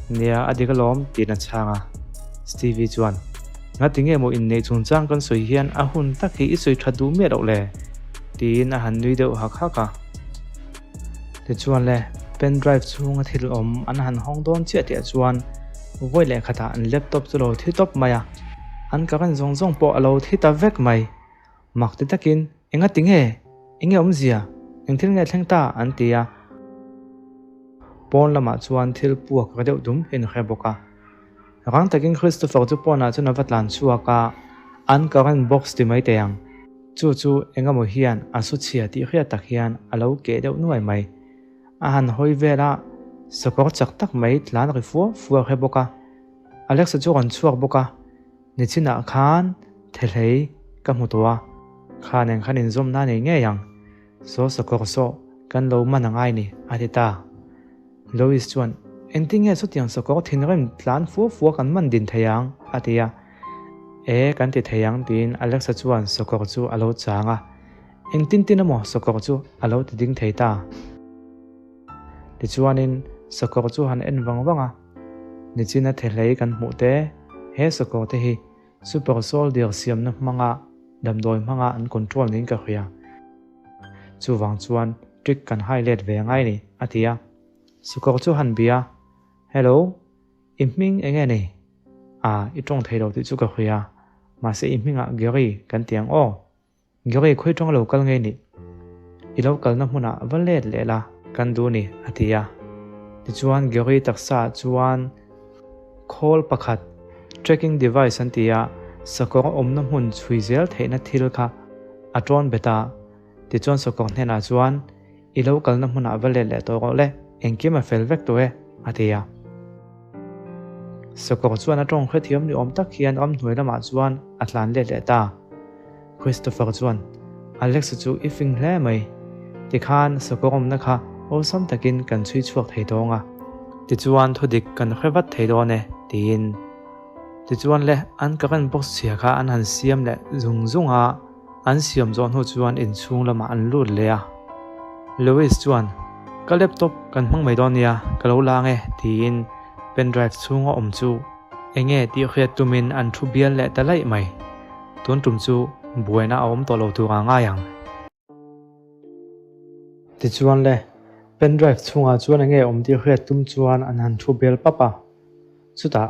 S1: Nia, a dik alawm, tiin a chhang a. Stevie chuan, Ngati nge maw inneih chungchang kan sawi hian a hun tak hi i sawi tha duh miah loh le? tiin a han nui deuh hak hak a. Tichuan le, pen drive chhunga thil awm an han hawng dawn chiah tih ah chuan vawi leh khatah an laptop chu lo thi tawp mai a, an current zawng zawng pawh a lo thi ta vek mai. Mak ti takin, Enga ti nge? Enge awmzia? Eng thil nge thleng ta? an ti a. Pawn lamah chuan thil puak ra deuh dum hi an hre bawk a. Rang takin Christopher chu pawnah chuan a va tlan chhuak a, an current box ti mai teh ang. Chu chu engemaw hian a su chhia tih hriat tak hian a lo keh deuh nuai mai. A han hawi vel a, sakawr chak tak mai tlan ri fua fua hre bawk a. Alexa chu a rawn chhuak bawk a, Nichinah khan thehlei ka hmu tawh a, kha nen khan inzawmna nei ngei ang. Saw sakawr saw kan lo man a ngai ni, a ti ta. Louis chuan, Engtin nge chutiang sakawr thinrim tlan fua fua kan man din thei ang? a ti a. E, kan ti thei ang, tiin Alexa chuan sakawr chu a lo chang a. Engtin tin emaw sakawr chu a lo ti ding thei ta. Tichuanin sakawr chu han en vang vang a, Nichina thehlei kan hmuh te, he sakawr te hi Super Soldier siamna hmanga damdawi hmanga an control niin ka hria. Chuvang chuan trick kan hai let ve angai ni, a ti a. Sukawr chu han bia, Hello, i hming eng nge ni? Ah, i tawng thei lo tih chu ka hria, mahse i hmingah Gary kan ti ang aw. Gary khawi tawng lo kal ngei ni? I lo kalna hmunah va let leh la kan duh ni, a ti a. Tichuan Gary taksaah chuan khawl pakhat, tracking device an ti a, sakawr awmna hmun chhui zel theihna thil kha a tawn bet a. Tichuan sakawr hnenah chuan, I lo kalna hmunah va let leh tawh rawh le, engkim a fel vek tawh e, a ti a. Sakawr chuan a tawng hrethiam ni awm tak hian ramhnuai lamah chuan a tlan let leh ta. Christopher chuan, Alex-a chu i fing hle mai. Tikhan sakawr awmna kha awlsam takin kan chhui chhuak thei dawng a. Tichuan thudik kan hre vat thei dawn e, tiin. Tichuan le, an current box chhia kha an han siam leh zung zung a. An siam zawh hnu chuan inchhung lamah an lut leh a. Louis chuan, Ka laptop kan hmang mai dawn nia, ka lo lang e, tiin pen drive chhunga awm chu enge tih hriat tumin an thu bial leh ta laih mai. Tun tum chu buaina a awm tawh lo tur a ngai ang. Tichuan le, pen drive chhungah chuan enge awm tih hriat tum chuan an han thu bial pap a. Chutah,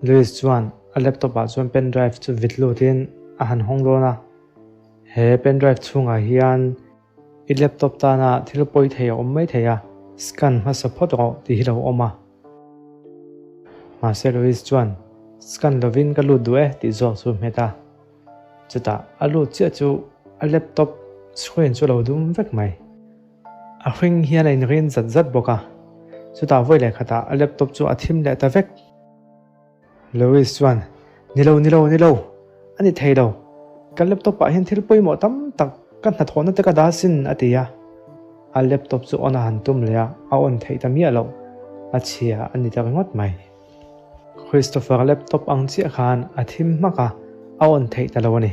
S1: Louis chuan a laptop ah chuan pen drive chu vit lutin a han hawng dawn a. He pen drive chhungah hian i laptop tana thil pawi thei a awm mai thei a, scan hmasa phawt rawh tih hi lo awm a. Mahse Louis chuan, Scan lovin ka lut duh e tih zawk chu hmet a. Chutah a lut chiah chu a laptop screen chu a lo dum vek mai. A hring hian a inrin zat zat bawk a, chutah vawi leh khatah a laptop chu a thim leh ta vek. Louis chuan, Ni lo, ni lo, ni lo, a ni thei lo. Ka laptop ah hian thil pawimawh tam tak ka hnathawhna te ka dah sin, a ti a. A laptop chu on a han tum leh a, a on theih ta miah loh. A chhia a ni ta ringawt mai. Christopher laptop ang chiah khan a thim hmak a, a on theih ta lo a ni.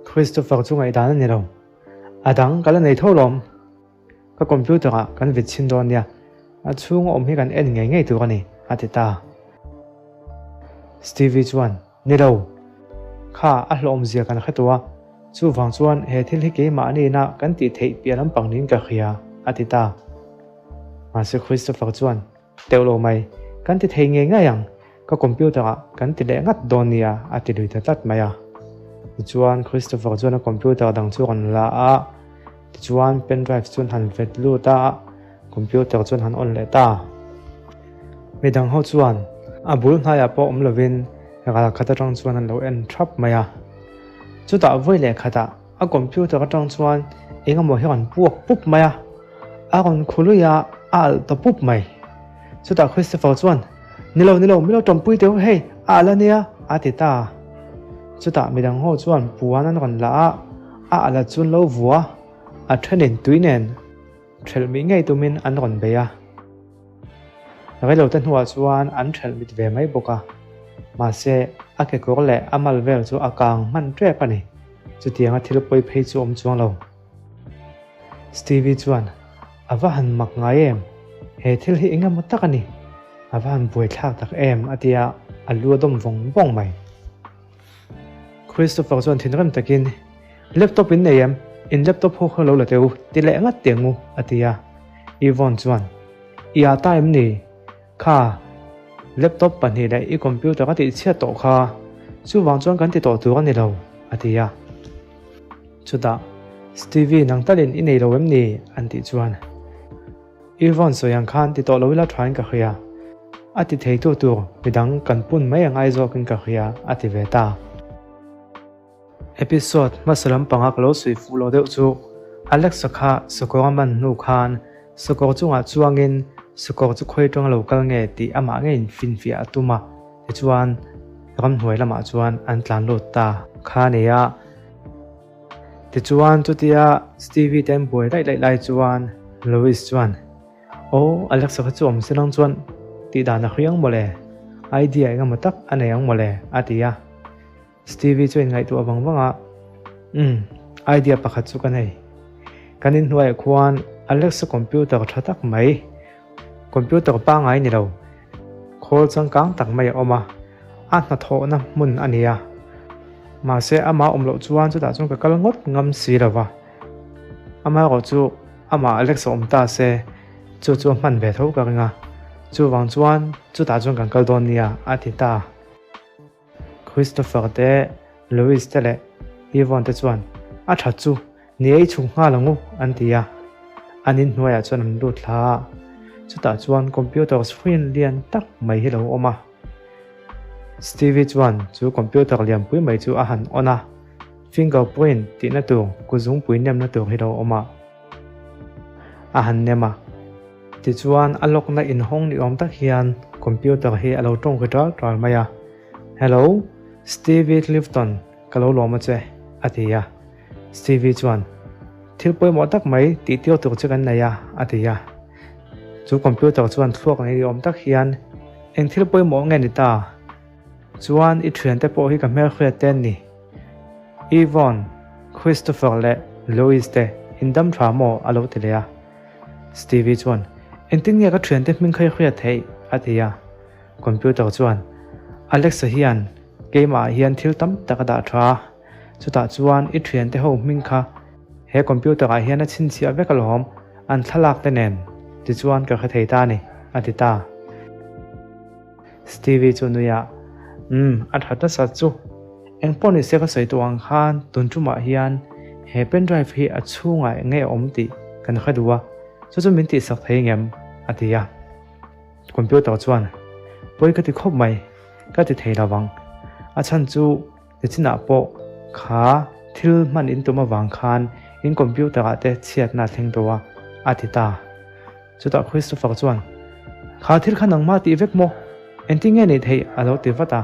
S1: Christopher chu ngaihdan a ni lo. A dang ka la nei tho lawm. Ka computer ah kan vit chhin dawn nia, a chhung a awm hi kan en ngei ngei tur a ni, a ti ta. Stevie chuan, Ni lo. Kha a hlawhawmzia kan hre tawh a, chuvang chuan he thil hi keimahni ina kan tih theih piah lampang niin ka hria, a ti ta. Mahse Christopher chuan, Teuh lo mai, kan ti thei ngei ngei ang, ka computer ah kan ti leh ngat dawn nia a ti lui ta tlat mai a. Tichuan Christopher chuan a computer dang chu a rawn la a, tichuan pen drive chuan han vet lut a, computer chuan han on leh ta. Midang ho chuan a bul hnaiah pawh awm lovin ral khat atang chuan an lo en thap mai a. Chutah vawi leh khatah A computer atang chuan eng emaw hi a rawn puak pup mai a, a rawn khului a, a alh ta pup mai. Chutah Christopher chuan, Ni lo, ni lo, mi lo tawmpui teh u hei, a alh a nia, a ti ta. Chutah midang ho chuan puan an rawn la a, a alh a chun lo vua, a thenin tui nen thelh mih ngei tumin an rawn bei a. Reilote hnuah chuan an thelh mit ve mai bawk a, mahse a kekawr leh a mal vel chu a kang hman tep a ni. Chutianga thil pawi phei chu awm chuang lo. Stevie chuan, A va han mak ngai em? He thil hi eng emaw tak a ni. A va han buaithlak tak em? a ti a, a lu a dawm vawng vawng mai. Christopher chuan thinrim takin, Laptop in nei em? In laptop ho kha lo la teh u, ti leh ngat teh ang u, a ti a. Yvonne chuan, I â ta em ni? Kha, laptop pahnih leh i computer a tihchhiat tawh kha, chuvang chuan kan ti tawh tur a ni lo, a ti a. Chutah, Stevie nang talin i nei lo em ni? an tih chuan, Yvonne sawi ang khan ti tawh lo ila thain ka hria. A ti theitu tur midang kan pun mai angai zawkin ka hria, a ti ve ta. Episode hmasa lampanga ka lo sawi fuh lo deuh chu Alexa kha sakawr a man hnu khan sakawr chungah chuangin sakawr chu khawi atanga lo kal nge tih amah ngeiin finfiah a tum a, tichuan ramhnuai lamah chuan an tlan lut ta kha a ni a. Tichuan chutia Stevie te an buai laih laih lai chuan Louis chuan Aw, Alexa kha chu awm se lang chuan tih dan a hriang mawle, idea engemaw tak a nei ang mawle a ti a. Stevie chu a inngaihtuah vang vang a, Umm, idea pakhat chu ka nei. Kan inhnuaiah khuan Alexa computer tha tak mai, computer pangngai ni lo, khawl changkang tak mai a awm a, a hnathawhna hmun a ni a. Mahse, amah awm loh chuan chutah chuan ka kal ngawt ngam si lo va. Amaherawh chu amah Alexa awm ta se, chu chu a hman ve tho ka ring a. Chuvang chuan chutah chuan kan kal dawn nia, a ti ta. Christopher te, Louis te leh Yvonne te chuan, A tha chu, ni ei chhuk nghal ang u, an ti a. An inhnuaiah chuan an lut thla a, chutah chuan computer screen lian tak mai hi lo awm a. Stevie chuan chu computer lianpui mai chu a han on a, fingerprint tihna tur kuzungpui nemna tur hi lo awm a, a han nem a. Tichuan a lawkna inhawng ni awm tak hian computer hi a lo tawng ri ṭal ṭal mai a, Hello, Stevie Clifton, ka lo lawm a che, a ti a. Stevie chuan, Thil pawimawh tak mai tih tir tur che kan nei a, a ti a. Chu computer chuan thluak nei ni awm tak hian, Eng thil pawimawh nge ni ta? Chuan i thiante pawh hi ka hmelhriat te an ni. Yvonne, Christopher leh Louise te in dam tha maw? a lo ti leh a. Stevie chuan, Engtin nge ka thiante hming kha i hriat theih? a ti a. Computer chuan, Alexa hian keimah ah hian thil tam tak a dah tha a, chutah chuan i thiante ho hming kha he computer ah hian a chhinchhiah vek alawm, an thlalak te nen, tichuan ka hre thei ta a ni, a ti ta. Stevie chu nui a, Umm, a tha nasa chu. Eng pawh ni se ka sawi tawh ang khan tun tumah hian he pen drive hi a chhungah eng nge a awm tih kan hre duh a, chu chu min tihsak thei ngem? a ti a. Computer chuan, Pawi ka ti khawp mai, ka ti thei lo vang. A chhan chu nichinah pawh kha thil hman in tum avang khan in computer ah te chhiatna a thleng tawh a, a ti ta. Chutah Christopher chuan, Kha thil kha nangmah tih vek maw? Engtin nge nih theih? a lo ti vat a.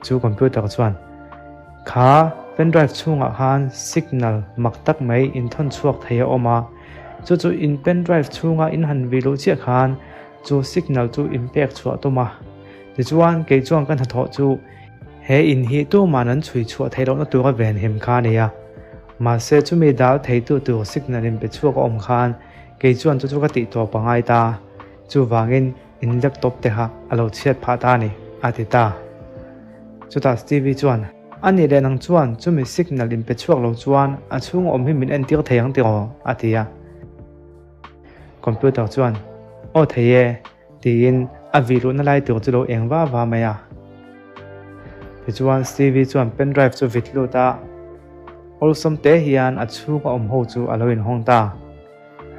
S1: Chu computer chuan, Kha pen drive chhungah khan signal mak tak mai inthawn chhuak thei a awm a, chu chu in pen drive chhunga in han vih luh chiah khan chu signal chu in pek chhuah tum a. Tichuan, kei chuan ka hnathawh chu he in hi tuman an chhui chhuah theih lohna tura venhim kha a ni a. Mahse, chumi dal theitu tur signal in pe chhuak a awm khan Kei chuan chu chu ka tih tawp a ngai ta, chuvangin in laptop te kha a lo chhiat phah ta a ni, a ti ta. Chutah Stevie chuan, A nih leh nang chuan chumi signal in pe chhuak lo chuan a chhung awm hi min entir thei ang tiraw? a ti a. Computer chuan, Aw thei e, tiin a vih luhna lai tur chu lo eng va va mai a. Tichuan Stevie chuan pen drive chu vit lut a, awlsam te hian a chhunga awm ho chu a lo inhawng ta.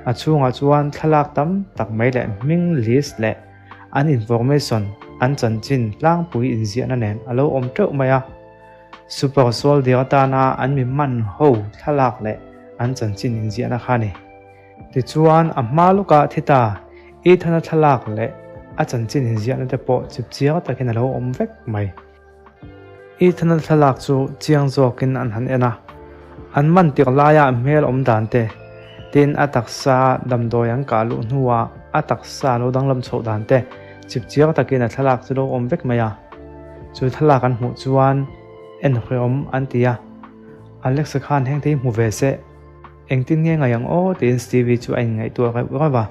S1: A chhungah chuan thlalak tam tak mai leh hming list leh an information an chanchin tlangpui inziahna nen a lo awm teuh mai a. Super Soldier atana an mi man ho thlalak leh an chanchin inziahna kha a ni. Tichuan, a hma lawkah thi ta, Ethan-a thlalak leh a chanchin inziahna te pawh chip chiang takin a lo awm vek mai. Ethan-a thlalak chu chiang zawkin an han en a, an man tirh laia a hmel awm dan te, tin a taksa damdawi an kah luh hnua a taksa lo danglam chhoh dan te chip chiang takin a thlalak chu lo awm vek mai a. Chu thlalak an hmuh chuan en hreawm an ti a, Alex-a khan heng te hi hmu ve se. Engtin nge ngai ang aw tiin Stevie chu a inngaihtuah reuh reuh a.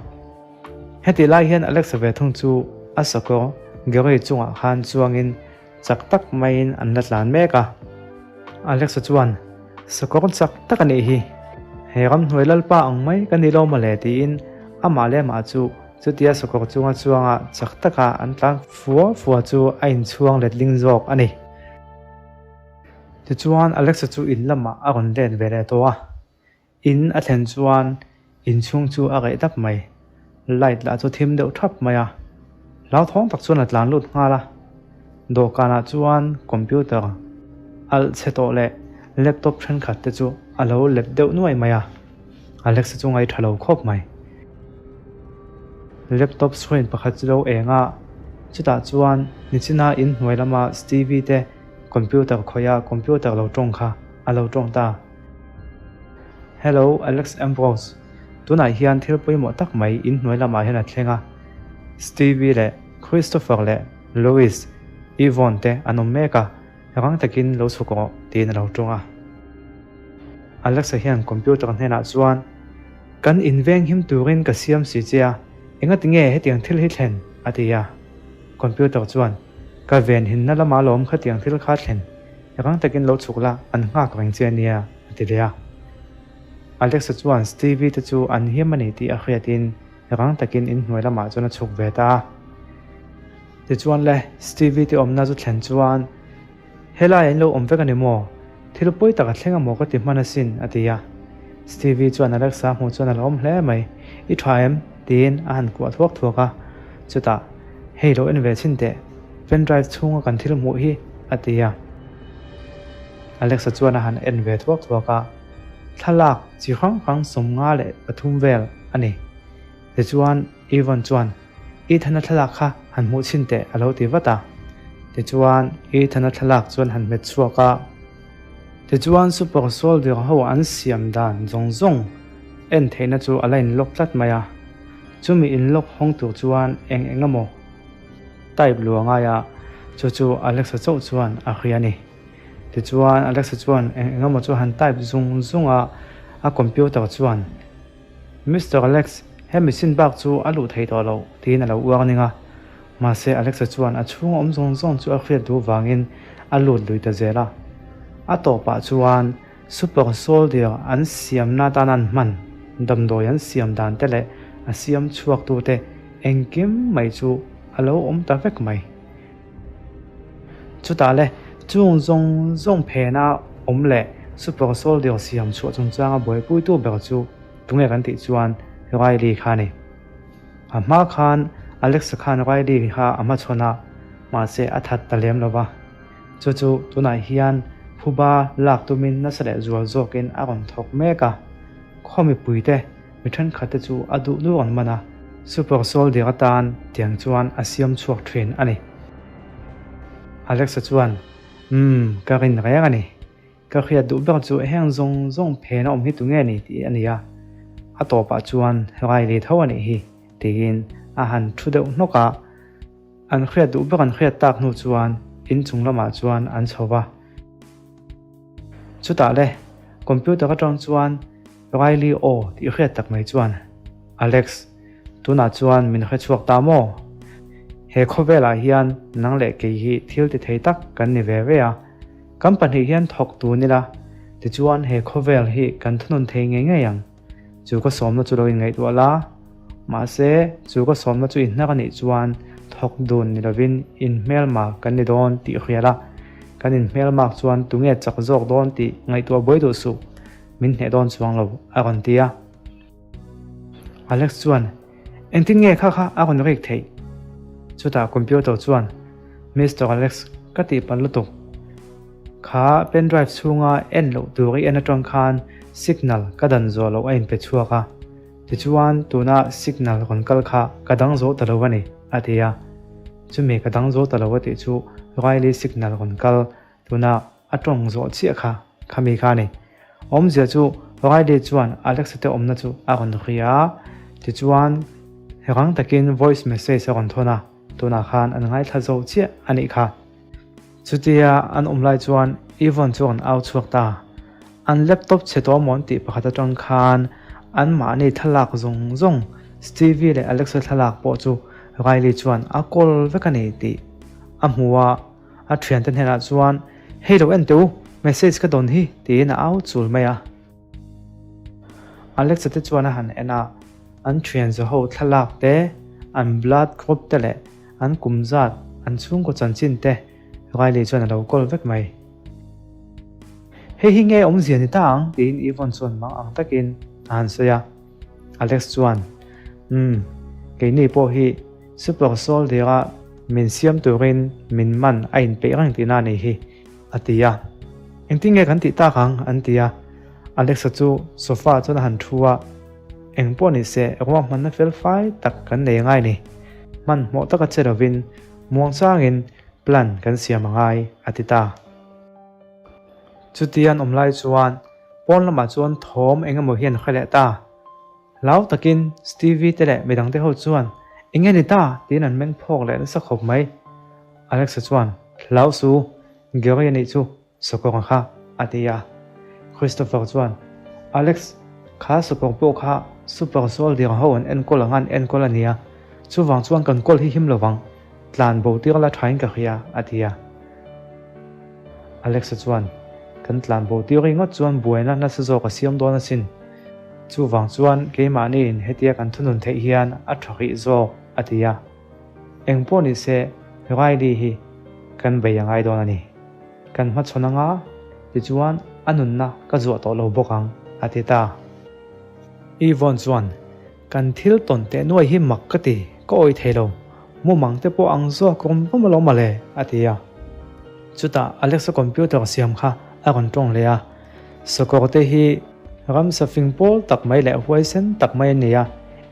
S1: Heti lai hian Alexa ve thung chu a sakawr Gary chungah khan chuangin chak tak maiin an la tlan mek a. Alexa chuan, Sakawr chak tak a nih hi, he ramhnuai lalpa ang mai ka ni lo mawle tiin Amah leh amah chu chutia sakawr chunga chuanga chak taka an tlan fua fua chu a inchhuang letling zawk a ni. Tichuan Alexa chu in lamah a rawn let ve leh tawh a. In a thlen chuan inchhung chu a reh dap mai. Light lah chu thim deuh thap mai a. Hlauthawng tak chuan a tlan lut nghal a. Dawhkanah chuan computer alh chhe tawh leh laptop thenkhat te chu a lo let deuh nuai mai a. Alexa chu ngaih tha lo khawp mai. Laptop screen pakhat chu lo eng a, chutah chuan nichina inhnuai lama Stevie te computer khawih a computer lo tawng kha a lo tawng ta. Hello Alex Ambrose, tunah hian thil pawimawh tak mai in hnuai lamah hian a thleng a, Stevie leh Christopher leh Louis, Yvonne te an awm mek a, rang takin lo chhuk rawh tiin a lo tawng a. Alexa hian computer hnenah chuan, Kan inveng him turin ka siam si che a, engati nge hetiang thil hi thlen? a ti a. Computer chuan, Ka venhinna lamah lawm khatiang thil kha thlen Rang takin lo chhuk la, an nghak reng che ania, a ti leh a. Alexa chuan Stevie te chu an him a ni tih a hriatin rang takin inhnuai lamah chuan a chhuk ve ta a. Tichuan le, Stevie te awmna chu thlen chuan, Helai an lo awm vek a ni maw? Thil pawi tak a thleng a maw ka ti hman asin, a ti a. Stevie chuan Alexa hmuh chuan a lo awm hle mai. I tha em? tiin a han kuah thuak thuak a. Chutah, Hei lo en ve chhin teh, pen drive chhunga kan thil hmuh hi, a ti a. Alexa chuan a han en ve thuak thuak a, thlalak chi hrang hrang 53 vel a ni. Tichuan Yvonne chuan, Ethan-a thlalak kha han hmuh chhin teh, a lo ti vat a. Tichuan Ethan-a thlalak chuan han hmet chhuak a. Tichuan Super Soldier ho an siam dan zawng zawng en theihna chu a la inlock tlat mai a. Chumi inlock hawng tur chuan eng eng emaw type lu a ngai a, chu chu Alexa chauh chuan a hria a ni. Tichuan Alexa chuan eng eng emaw chu han type zung zung a, a computer chuan, Mister Alex, he machine bak chu a luh thei tawh loh, tiin a lo uar ning a. Mahse Alexa chuan a chhung awm zawng zawng chu a hriat duh vangin a lut lui ta zel a. A tawpah chuan Super Soldier an siamna atan an hman damdawi an siam dan te leh a siam chhuaktute engkim mai chu a lo awm ta vek mai. Chutah le, chung zawng zawng phena awm leh Super Soldier siam chhuah chungchanga buaipuitu ber chu tunge kan tih chuan Riley kha a ni. A hma khan Alexa khan Riley kha a hmachhawn a, mahse a that ta lem lo va. Chu chu tunah hian phuba lak tumin nasa leh zual zawkin a rawn thawk mek a. Khaw mipuite mi thenkhatte chu a duh duh rawn man a, Super Soldier atan tiang chuan a siam chhuak thin a ni. Alexa chuan, Umm, ka rin reng a ni. Ka hriat duh ber chu heng zawng zawng phen a awm hi tunge ni tih a ni a. A tawpah chuan Riley tho a nih hi, tiin a han thu deuh hnawk a. An hriat duh ber an hriat tak hnu chuan inchung lamah chuan an chho va. Chutah le, computer atang chuan Riley aw tih hriat tak mai chuan, Alex, tunah chuan min hre chhuak ta maw? He khawvelah hian nang leh kei hi thil ti thei tak kan ni ve ve a. Kan pahnih hian thawk tun ila, tichuan he khawvel hi kan thunun thei ngei ngei ang. Chu ka sawmna chu lo inngaihtuah la, mahse chu ka sawmna chu inhnak a nih chuan thawk dun ni lovin inhmelmak kan ni dawn tih hria la, kan inhmelmak chuan tunge chak zawk dawn tih ngaihtuah buai duh suh, min hneh dawn chuang lo a rawn ti a. Alex chuan, Engtin nge kha kha a rawn rik theih? Chutah computer chuan, Mister Alex, ka tihpalh lutuk. Kha pen drive chhunga en loh tur i en atang khan signal ka dan zawh loh a inpe chhuak a, tichuan tuna signal rawn kal kha ka dang zawh ta lo a ni, a ti a. Chumi ka dang zawh ta lo a tih chu Riley signal rawn kal tuna a tawng zawh chiah kha khami kha a ni. Awmzia chu Riley chuan Alexa te awmna chu a rawn hria a, tichuan rang takin voice message a rawn thawn a, tunah khan an ngaithla zo chiah a nih kha. Chutia an awm lai chuan Yvonne chu an au chhuak ta. An laptop chhe tawh mawn tih pakhat atang khan anmahni thlalak zawng zawng Stevie leh Alexa thlalak pawh chu Riley chuan a kawl vek a ni tih a hmu a, a thiante hnenah chuan Hei lo en teh u, message ka dawn hi tiin a au chul mai a. Alexa te chuan a han en a. An thian zaho thlalak te, an blood group te leh an kum zat, an chhungkaw chanchin te Riley chuan a lo kawl vek mai. Hei hi nge awmzia ni ta ang? tiin Yvonne chuan mang ang takin a han sawi a. Alex chuan, Umm, keini pawh hi Super Soldier-a min siam turin min man a inpeih reng tihna a nih hi, a ti a. Engtin nge kan tih tak ang? an ti a. Alex-a chu sofa-ah chuan a han thu a. Eng pawh ni se, ruahmanna fel fai tak kan nei ngai ni. Hmanhmawh taka che lovin muangchangin plan kan siam a ngai, a ti ta. Chuti an awm lai chuan pawn lamah chuan thawm eng emaw hian a hre leh ta. Hlau takin Stevie te leh midang te ho chuan, Eng nge ni ta? tiin an meng phawk leh nasa khawp mai. Alexa chuan, Hlau su, Gary a nih chu, Sakawng kha, a ti a. Christopher chuan, Alex, kha sakawng pawh kha Super Soldier ho an enkawl ang an enkawl a nia, chuvang chuan kan kawl hi him lo vang, tlan bo tir la thain ka hria, a ti a. Alexa chuan, Kan tlan bo tir ringawt chuan buaina nasa zawk a siam dawn asin. Chuvang chuan keimahniin hetia kan thunun theih hian a tha rih zawk, a ti a. Eng pawh ni se, Riley hi kan bei a ngai dawn a ni. Kan hmachhawn anga, tichuan a nunna ka zuah tawh lo bawk ang, a ti ta. Yvonne chuan, Kan thil tawn teh nuai hi mak ka ti, ka awih thei lo. Mumang te pawh ang zawk rawm rawm alawm mawle, a ti a. Chutah Alexa computer siam kha a rawn tawng leh a. Sakawr te hi ramsa fing pawl tak mai leh huaisen tak mai an ni a,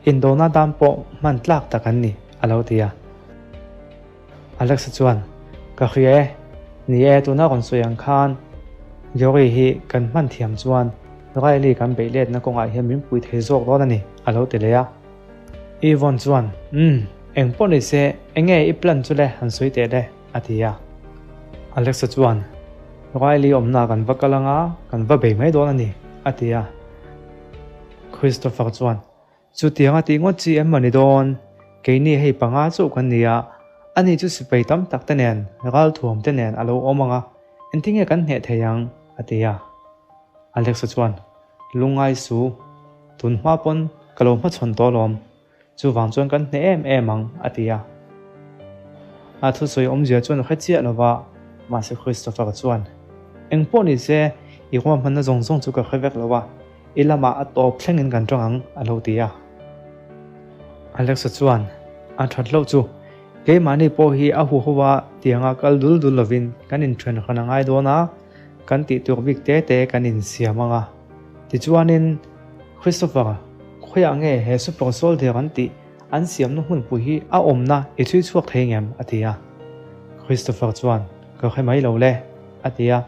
S1: indona dan pawh hman tlak tak an ni, a lo ti a. Alexa chuan, Ka hria e, ni e, tuna rawn sawi ang khan Jory hi kan hman thiam chuan Riley kan beih letna kawngah hian min pui thei zawk dawn a ni, a lo ti leh a. Yvonne chuan, Umm, eng pawh ni se, eng nge i plan chu le han sawi teh le, a ti a. Alexa chuan, Riley awmna kan va kal anga kan va bei mai dawn a ni, a ti a. Christopher chuan, Chutiang a tih ngawt chi em mawni dawn? Keini hei panga chauh kan ni a, ani chu sipai tam tak te nen, ralthuam te nen a lo awm ang a, engtin nge kan hneh thei ang? a ti a. Alexa chuan, Lungngai su, tun hma pawn ka lo hmachhawn tawh alawm, chuvang chuan kan hneh em em ang, a ti a. A thusawi awmzia chuan a hre chiah lo va, mahse Christopher chuan, Engpawh ni se, i ruahmanna zawng zawng chu ka hre vek lo a, I lamah a tawp thlengin kan tawng ang, a lo ti a. Alexa chuan, A that loh chu, keimahni pawh hi a huhova tianga kal dul dul lovin kan inthen hran a ngai dawn a, kan tih tur bik te te kan insiam ang a. Tichuanin, Christopher, khawiah nge he Super Soldier an tih an siamna hmunpui hi a awmna i chhui chhuak thei ngem? a ti a. Christopher chuan, Ka hre mai lo le, a ti a.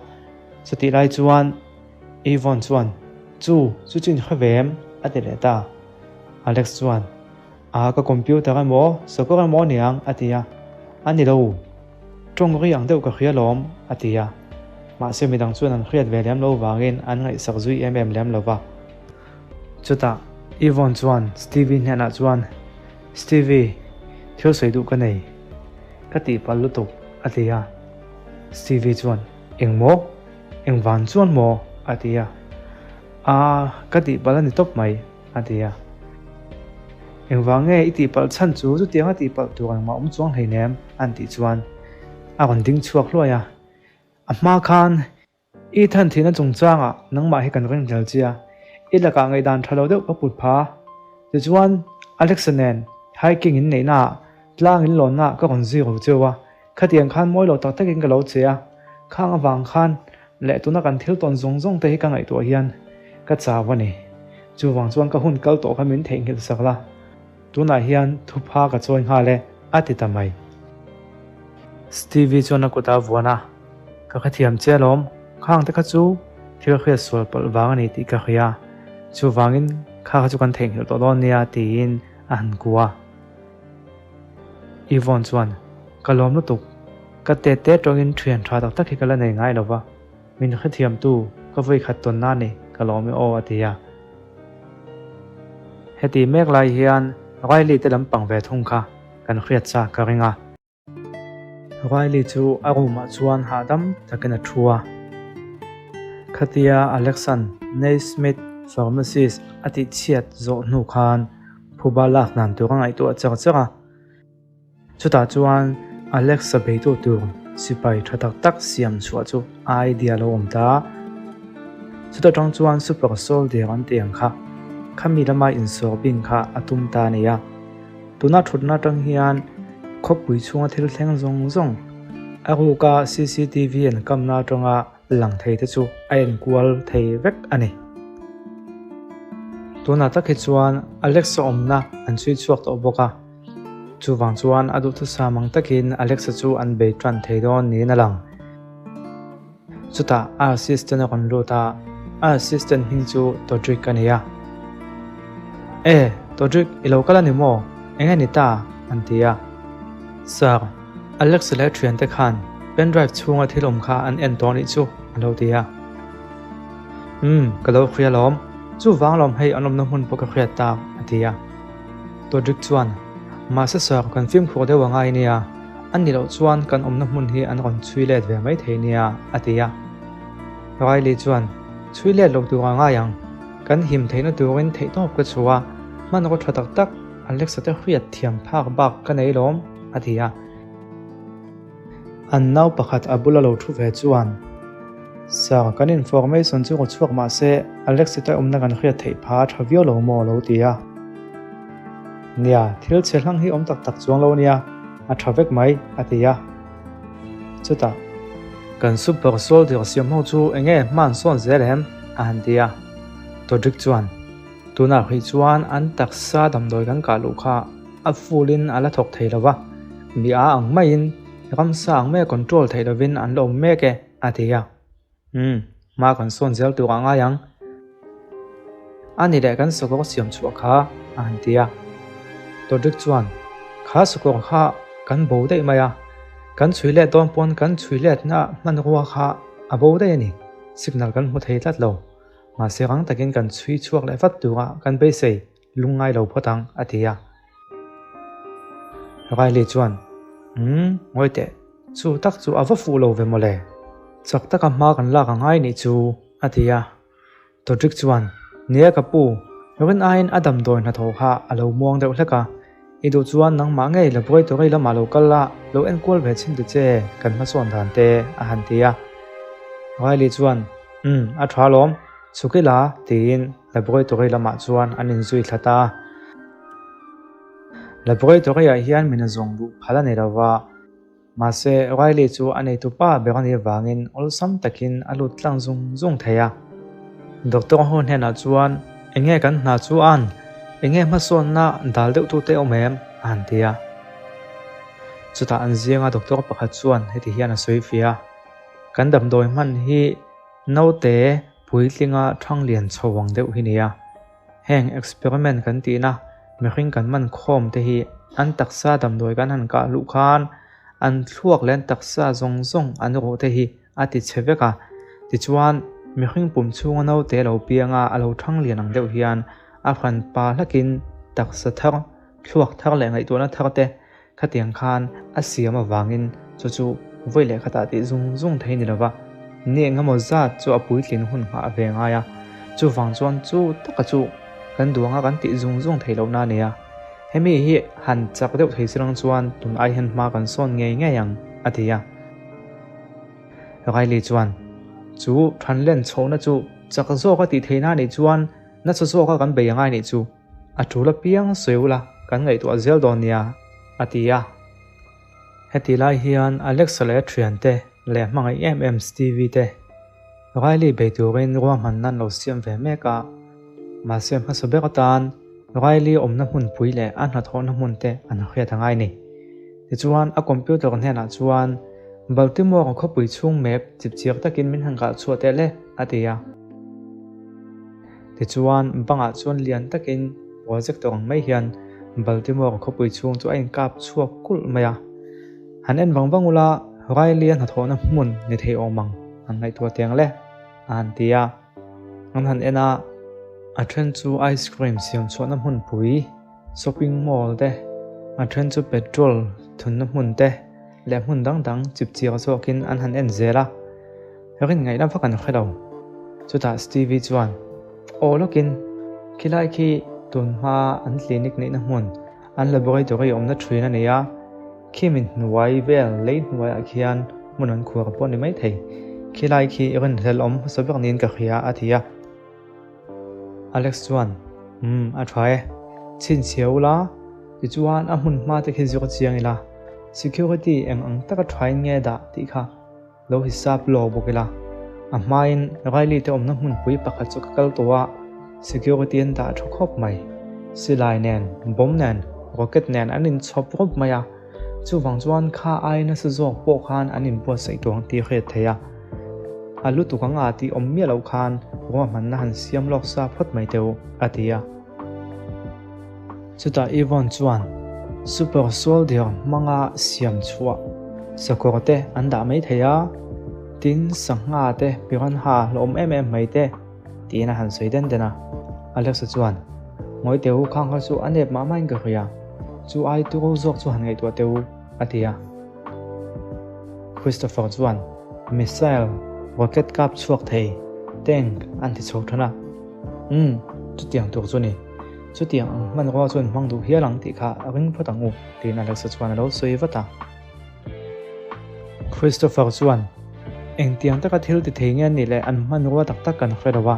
S1: Chutih lai chuan, Yvonne chuan, Chu, chu chu inhre ve em? a ti leh ta. Alex chuan, A, ka computer emaw, sakawr emaw a niang, a ti a. A ni lo, tawng ri ang deuh ka hria lawm, a ti a. Mahse midang chuan an hriat ve lem lo vangin an ngaihsak zui em em lem lo va. Chutah Yvonne chuan Stevie hnenah chuan, Stevie, thil sawi duh ka nei. Ka tihpalh lutuk, a ti a. Stevie chuan, Eng maw? Engvan chuan maw? a ti a. Aa, ka tihpalh a ni tawp mai, a ti a. Engvang nge i tihpalh chhan chu chutiang a tihpalh tur engmah awm chuang hleinem? an tih chuan a rawn ding chhuak hluai a. A hma khan i than thihna chungchangah nangmah hi kan ring hlel che a, i lakah ngaihdan tha lo deuh ka put pha. Tichuan, Alexa nen hiking in neihnaah tlang in lawnnaah ka rawn zui ro cheu a, Khatiang khan mawi lo tak takin ka lo che a, khang avang khan leh tuna kan thil tawn zawng zawng te hi ka ngaihtuah hian ka chau a ni. Chuvang chuan ka hun kal tawh kha min theihnghilh sak la, tunah hian thupha ka chawi nghal e, a ti ta mai. Stevie chuan a kut a vuan a, Ka hrethiam che alawm, khang te kha chu thil hriat sual pawlh vang a ni tih ka hria, chuvangin kha kha chu kan theihnghilh tawh dawn nia tiin a han kua. Yvonne chuan, Ka lawm lutuk. Ka tet te tawngin thian tha tak tak hi ka la nei ngai lo va, min hrethiamtu ka vawi khat tawn na ni, ka lawm e aw a ti a. Heti mek lai hian Riley te lampang ve thung kha kan hriat chak ka ring a. Riley chu a room ah chuan hahdam takin a thu a. Khatia Alexan Naismith Pharmacist a tihchhiat zawh hnu khan. Phuba lak dan tur a ngaihtuah char char a. Chutah chuan Alex-a beitu tur sipai tha tak tak siam chhuah chu a idea lo awm ta. Chuta tang chuan super soldier an tih ang kha, khami lama insawr bing kha a tum ta a ni a. Tuna thutna atang hian khawpui chhunga thil thleng zawng zawng a ruka cctv an kamna atanga lang thei te chu a enkual thei vek a ni. Tunah tak hi chuan Alexa awmna an chhui chhuak tawh bawk a, chuvang chuan a duhthusam ang takin Alexa chu an bei tan thei dawn niin a lang. Chutah a assistant a rawn lut a, a assistant hming chu Todrick a ni a. E, Todrick, i lo kal a ni maw? Eng nge ni ta? an ti a. Sir, Alex leh a thiante khan pen drive chhunga thil awm kha an en tawh nih chu, a lo ti a. Umm, ka lo hria lawm. Chuvang lawm hei an awmna hmun pawh ka hriat tak, a ti a. Todrick chuan, Mahse sir, kan fimkhur deuh a ngai nia. A ni loh chuan kan awmna hmun hi an rawn chhui let ve mai thei nia, a ti a. Riley chuan, Chhui let lo tur a ngai ang. Kan him theihna turin theihtawp ka chhuah a, hmanraw tha tak tak Alexa te hriat thiam phak bak ka nei lawm, a ti a. An nau pakhat a bula lo thu ve chuan, Sir, kan information chu raw chhuak mah se, Alexa te awmna kan hriat theih pha a tha viau lo maw? a lo ti a. Nia, thil chhe hlang hi awm tak tak chuang lo nia, a tha vek mai, a ti a. Chutah, Kan super soldier siam ho chu eng nge hman sawn zel em? a han ti a. Todrick chuan, Tunah hrih chuan an taksa damdawi kan kah luh kha a full in a la thawk thei lo va, mi a ang maiin ramsa ang maia control theih lovin an la awm mek e, a ti a. Umm, hma kan sawn zel tur a ngai ang. A ni leh kan sakawr siam chhuah kha, a han ti a. Todrick chuan, Kha sakawr kha kan bo daih mai a, kan chhui let dawn pawn kan chhui letna hmanrua kha a bo daih a ni, signal kan hmu thei tlat lo. Mahse rang takin kan chhui chhuak leh vat tura kan beisei lungngai lo phawt ang, a ti a. Riley chuan, Umm, ngawi teh, chu tak chu a va fuh lo ve mawle. Chak taka hma kan lak a ngai nih chu, a ti a. Todrick chuan, Nia ka pu, rin aiin a damdawi hnathawh kha a lo muang deuh hlek a. I duh chuan nangmah ngei laboratory lamah lo kal la, lo enkual ve chhin ta che, kan hmasawn dan te, a han ti a. Riley chuan, Umm, a tha lawm, chhuk ila, tiin laboratory lamah chuan an inzui thla ta a. Laboratory-ah hian min a zawng duh phal a ni lo va, mahse Riley chu a neitu pa ber a nih avangin awlsam takin a lut tlang zung zung thei a. Doctor ho hnenah chuan, Enge kan hna chu an? Enge hmasawnna dal deuh tute awm em? a han ti a. Chutah an zinga doctor pakhat chuan heti hian a sawi fiah a, Kan damdawi hman hi naute puitlinga thanglian chho ang deuh hi nia. Heng experiment kan tihna mihring kan man khawm te hi an taksa damdawi kan han kah luh khan an thluak leh an taksa zawng zawng an ruh te hi a ti chhe vek a. Tichuan, mihring pum chhunga naute lo pianga a lo thang lian ang deuh hian a hran pa hlakin taksa thar, thluak thar leh ngaihtuahna thar te Khatiang khan a siam avangin chu chu vawi leh khatah tih zung zung thei ni lova, ni engemaw zat chu a puitlin hun nghah ve ngai a, chuvang chuan chu taka chu kan duh anga kan tih zung zung theih lohna a ni a. Hemi hi han chak deuh thei chilang chuan tun ai hian hma kan sawn ngei ngei ang, a ti a. Riley chuan, Chu thanlen chhohna chu chak zawka tih theihna a nih chuan nasa zawka kan bei angai nih chu. A tul apiang sawi ula kan ngaihtuah zel dawn nia, a ti a. Heti lai hian Alexa leh a thiante leh hmangaih em em Stevie te Riley bei turin ruahmanna an lo siam ve mek a. Mahse hmasa ber atan Riley awmna hmunpui leh a hnathawhna hmun te an hriat a ngai ni. Tichuan a computer hnenah chuan Baltimore khawpui chhung map chipchiar takin min han kah chhuah teh le, a ti a. Tichuan, bangah chuan lian takin projector ang mai hian Baltimore khawpui chhung chu a inkap chhuak kulh mai a. Han en vang vang ula, Riley-a hnathawhna hmun ni thei awm ang an ngaihtuah teng le, a han ti a. An han en a, a then chu ice cream siam chhuahna hmunpui, shopping mall te, a then chu petrol thunna hmun te leh hmun dang dang chipchiar zawkin an han en zel a. Rin ngaihna vak an hre lo. Chutah Stevie chuan, Aw lawkin, khilai khi Tunhma an clinic neihna hmun, an laboratory awmna thin a ni a, khimi hnuai vel lei hnuaiah khian hmun an khuar pawh a ni maithei. Khilai khi rinhlelh awm hmasa ber niin ka hria, a ti a. Alex chuan, Umm, a tha e. Chhinchhiah ula, tichuan a hmun hma te khi zir chiang ila, security eng ang taka thain nge dah tih kha lo hisap lawk bawk ila. A hmain Riley te awmna hmunpui pakhat chu ka kal tawh a, security an dah tha khawp mai. Silai nen, bomb nen, rocket nen an inchhawp rawp mai a, Chuvang chuan kha ai nasa zawk pawh khan an inbuatsaih tuang tih a hriat theih a. A lutuk anga tih awm miah loh khan ruahmanna han siam lawk sa phawt mai teh u, a ti a. Chutah Yvonne chuan Super Soldier hmanga siam chhuah sakawr te an dah mai thei a, tin sangha te piranha hlawm em em mai te, tiin a han sawi den den a. Alexa chuan, Ngawi teh u, khang kha chu a nep mah mahin ka hria. Chu ai turu zawk chu han ngaihtuah teh u, a ti a. Christopher chuan, Missile, rocket kap chhuak thei, tank an ti chho than a. Umm, chutiang tur chu ni. Chutiang ang hmanrua chuan hmang duh hial ang tih kha a ring phawt ang u, tiin Alexa chuan a lo sawi vat a. Christopher chuan, Engtiang taka thil ti thei nge nih leh an hmanrua tak tak kan hre lo a,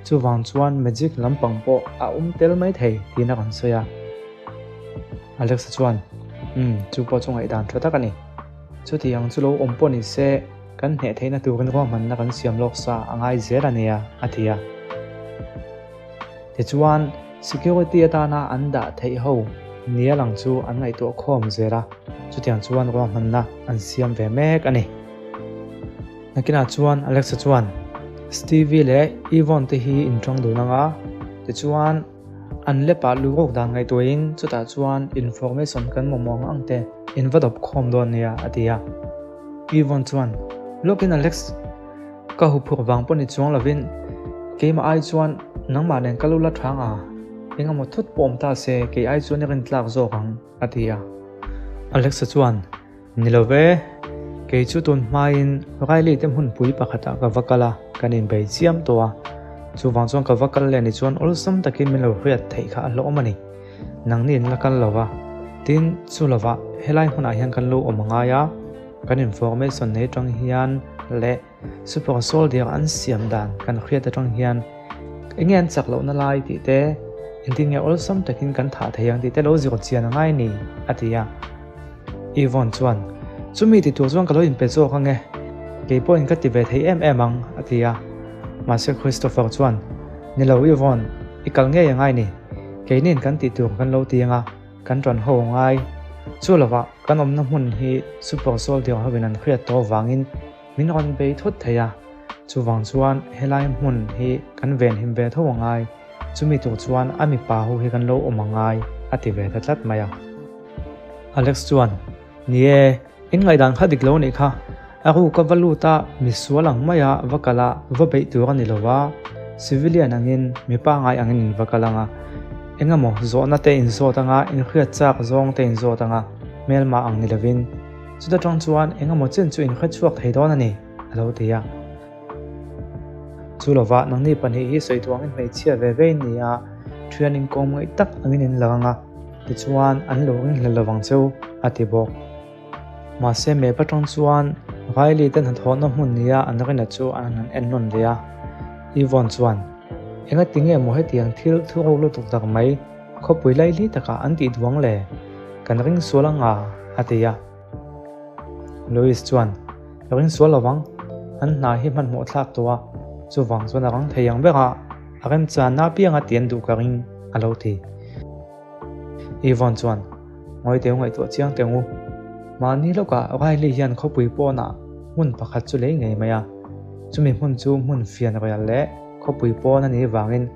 S1: chuvang chuan magic lampang pawh a awm tel mai thei tiin a rawn sawi a. Alexa chuan, Umm, chu pawh chu ngaihdan tha tak a ni. Chutiang chu lo awm pawh ni se, kan hneh theihna turin ruahmanna kan siam lawk sa a ngai zel a nia, a ti a. Tichuan, security atana an dah theih ho nia lang chu an ngaihtuah khawm zel a, chutiang chuan ruahmanna an siam ve mek a ni. Nakinah chuan Alexa chuan Stevie leh Yvonne te hi inṭawng dun ang a, tichuan an lepah luruak dan ngaihtuahin chutah chuan information kan mamawh ang ang te in va dawp khawm dawn nia a ti a. Yvonne chuan, Lawkin Alex, Ka huphurh vang pawh ni chuang lovin keimah ai chuan nangmah nen ka lo la thang a, engemaw thut pawh awm ta se kei ai chuan i rintlak zawk ang, a ti a. Alexa chuan, Ni lo ve, kei chu tun hmain Riley te hmunpui pakhatah ka va kal a, kan inbei chiam tawh a, chuvang chuan ka va kal leh ni chuan awlsam takin min lo hriat theih kha a hlawm a ni. Nangni in la kal lo va, tin chu lovah helai hmunah hian kan lo awm a ngai a, Kan information nei atang hian leh super soldier an siam dan kan hriat atang hian enge an chak lohna lai tih te engtin nge awlsam takin kan thah thei ang tih te lo zir chian a ngai ni a ti a. Yvonne chuan chumi ti tur chuan ka lo inpe zawk ange kei pawhin ka ti ve thei em em ang a ti a. Mahse Christopher chuan ni lo Yvonne i kal ngei a ngai ni keinin kan tih tur kan lo ti anga Kan rawn ho ngai. Chu lovah kan awmna hmun hi Super Soldier hovin an hriat tawh avangin min rawn bei thut thei a. Chuvang chuan helai hmun hi kan venhim ve tho a ngai. Chumi tur chuan a mipa ho hi kan lo awm a ngai a ti ve ta tlat mai a. Alex chuan, Ni e, in ngaihdan kha dik lo a nih kha. A ruk a va lut a, misual ang maia va kal a, va beih tur a ni lo va, civilian angin, mi pangai angin in va kal ang a, engemaw zawhna te in zawt ang a, inhriat chak zawng te in zawt ang a, hmelma ang ni lovin. Chuta tang chuan engemaw chen chu in hre chhuak thei dawn a ni, a lo ti a. Chu lovah nangni pahnih hi sawi tuangin hmeichhia ve ve in ni a, thian inkawm ngaih tak angin in lang ang a, tichuan an lo ringhlel lovang cheu, a ti bawk. Mahse map atang chuan Riley te hnathawhna hmun nia an rinna chu an han en nawn leh a. Yvonne chuan, Enga ti nge maw hetiang thil thu ro lutuk tak mai khawpui laili takah an tih duang le? Kan ring sual anga, a ti a. Louis chuan, Ka ring sual lovang, an hna hi hmanhmawh thlak tawh a, chuvang chuan a rang thei ang ber a, a remchanna apianga ti an duh ka ring, a lo ti. Yvonne chuan, Ngawi teu ngaihtuah chiang teh ngu. Mahni lawkah Riley hian khawpui pawnah hmun pakhat chu lei ngei mai a. Chumi hmun chu hmun fian rial leh khawpui pawn a nih vangin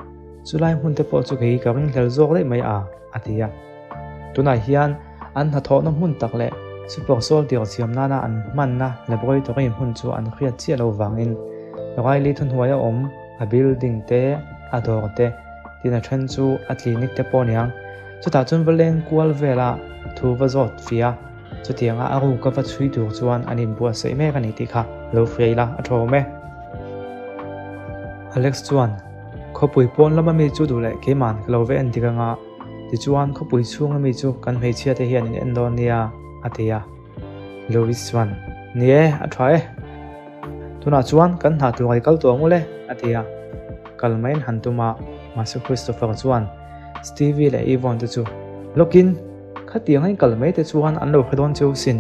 S1: chulai hmun te pawh chu kei ka ringhlel zawk daih mai a, a ti a. Tunah hian an hnathawhna hmun tak leh Super Soldier siam nana an hmanna laboratory hmun chu an hriat chiah lo vangin Riley thuhnuaia awm a building te, a dawr te, tin a then chu a clinic te pawh aniang. Chutah chuan va leng kual vela thu va zawt fia, chutianga a ruk a va chhui tur chuan an inbuatsaih mek a ni tih kha lo hria ila a tha awm e. Alex chuan, Khawpui pawn lama mi chu duh leh keiman ka lo ve en dik anga, tichuan khawpui chhunga mi chu kan hmeichhia te hian in en dawn nia, a ti a. Louis chuan, Ni e, a tha e. Tunah chuan kan hna tur i kal tawh ang ule, a ti a. Kal mai an han tum a, mahse Christopher chuan Stevie leh Yvonne te chu lawkin, Khatiang a in kal mai te chuan an lo hre dawn cheu sin.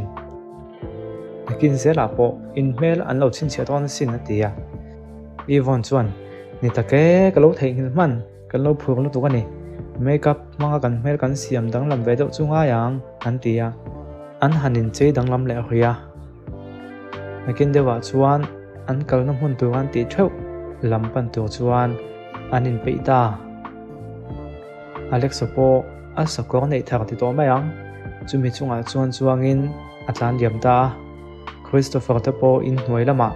S1: Nakin zelah pawh in hmel an lo chhinchhiah dawn asin, a ti a. Yvonne chuan, Ni tak e, ka lo theihnghilh hman, kan lo phur lutuk a ni. Make up hmanga kan hmel kan siam danglam ve deuh chu ngai ang, an ti a. An han inchei danglam leh hui a. Nakin deuhah chuan an kalna hmun tur an tih theuh lam pan tur chuan an inpeih ta. Alexa pawh a sakawr neih thar ti tawh mai ang. Chumi chungah chuan chuangin a tlan liam ta a. Christopher te pawh inhnuai lamah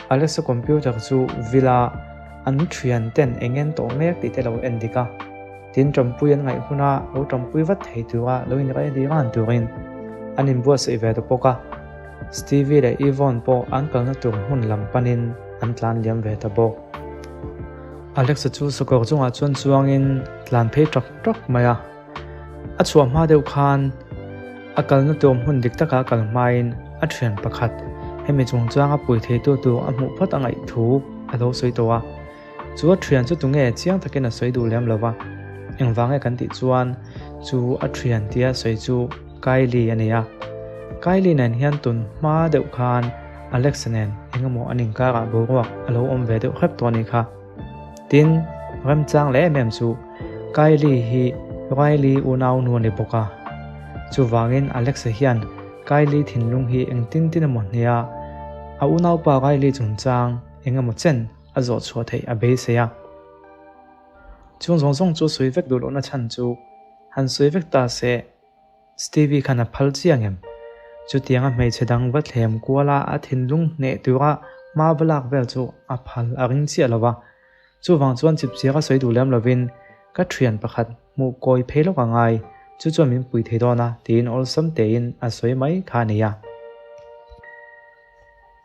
S1: Alexa computer chu villa an thian ten eng en tawh mek tih te lo en dik a. Tin, ṭampui an ngaih huna lo ṭampui vat thei tura lo inreh dih ran turin an inbuatsaih ve ta bawk a. Stevie leh Yvonne pawh an kalna tur hmun lam panin an tlan liam ve ta bawk. Alexa chu sakawr chungah chuan chuangin tlan phei ṭak ṭak mai a. A chhuah hma deuh khan a kalna tur hmun dik takah a kal hmain a ṭhian pakhat hemi chungchanga pui theitu tur a hmuh phawt a ngaih thu a lo sawi tawh a. Chu a thian chu tunge chiang takin a sawi duh lem lo va, engvang nge kan tih chuan chu a thian tia sawi chu Kylie a ni a. Kylie nen hian tun hma deuh khan Alexa nen engemaw an inkarah boruak a lo awm ve deuh hrep tawh a nih kha. Tin, remchang leh em em chu Kylie hi Riley unau nu a ni bawk a. Chuvangin Alexa hian Kylie thinlung hi engtin tin emaw hnia a unaupa Riley chungchang engemaw chen a zawh chhuah theih a beisei a. Chung zawng zawng chu sawi vek duh lohna chhan chu han sawi vek ta se, Stevie khan a phal chiang em? Chutianga hmeichhe dang va thlem kuala a thinlung hneh tura hma va lak vel chu a phal a ring chiah lo va. Chuvang chuan chipchiar a sawi duh lem lovin, Ka thian pakhat hmuh kawi phei lawk a ngai, chu chuan min pui thei dawn a, tiin awlsam tein a sawi mai kha a ni a.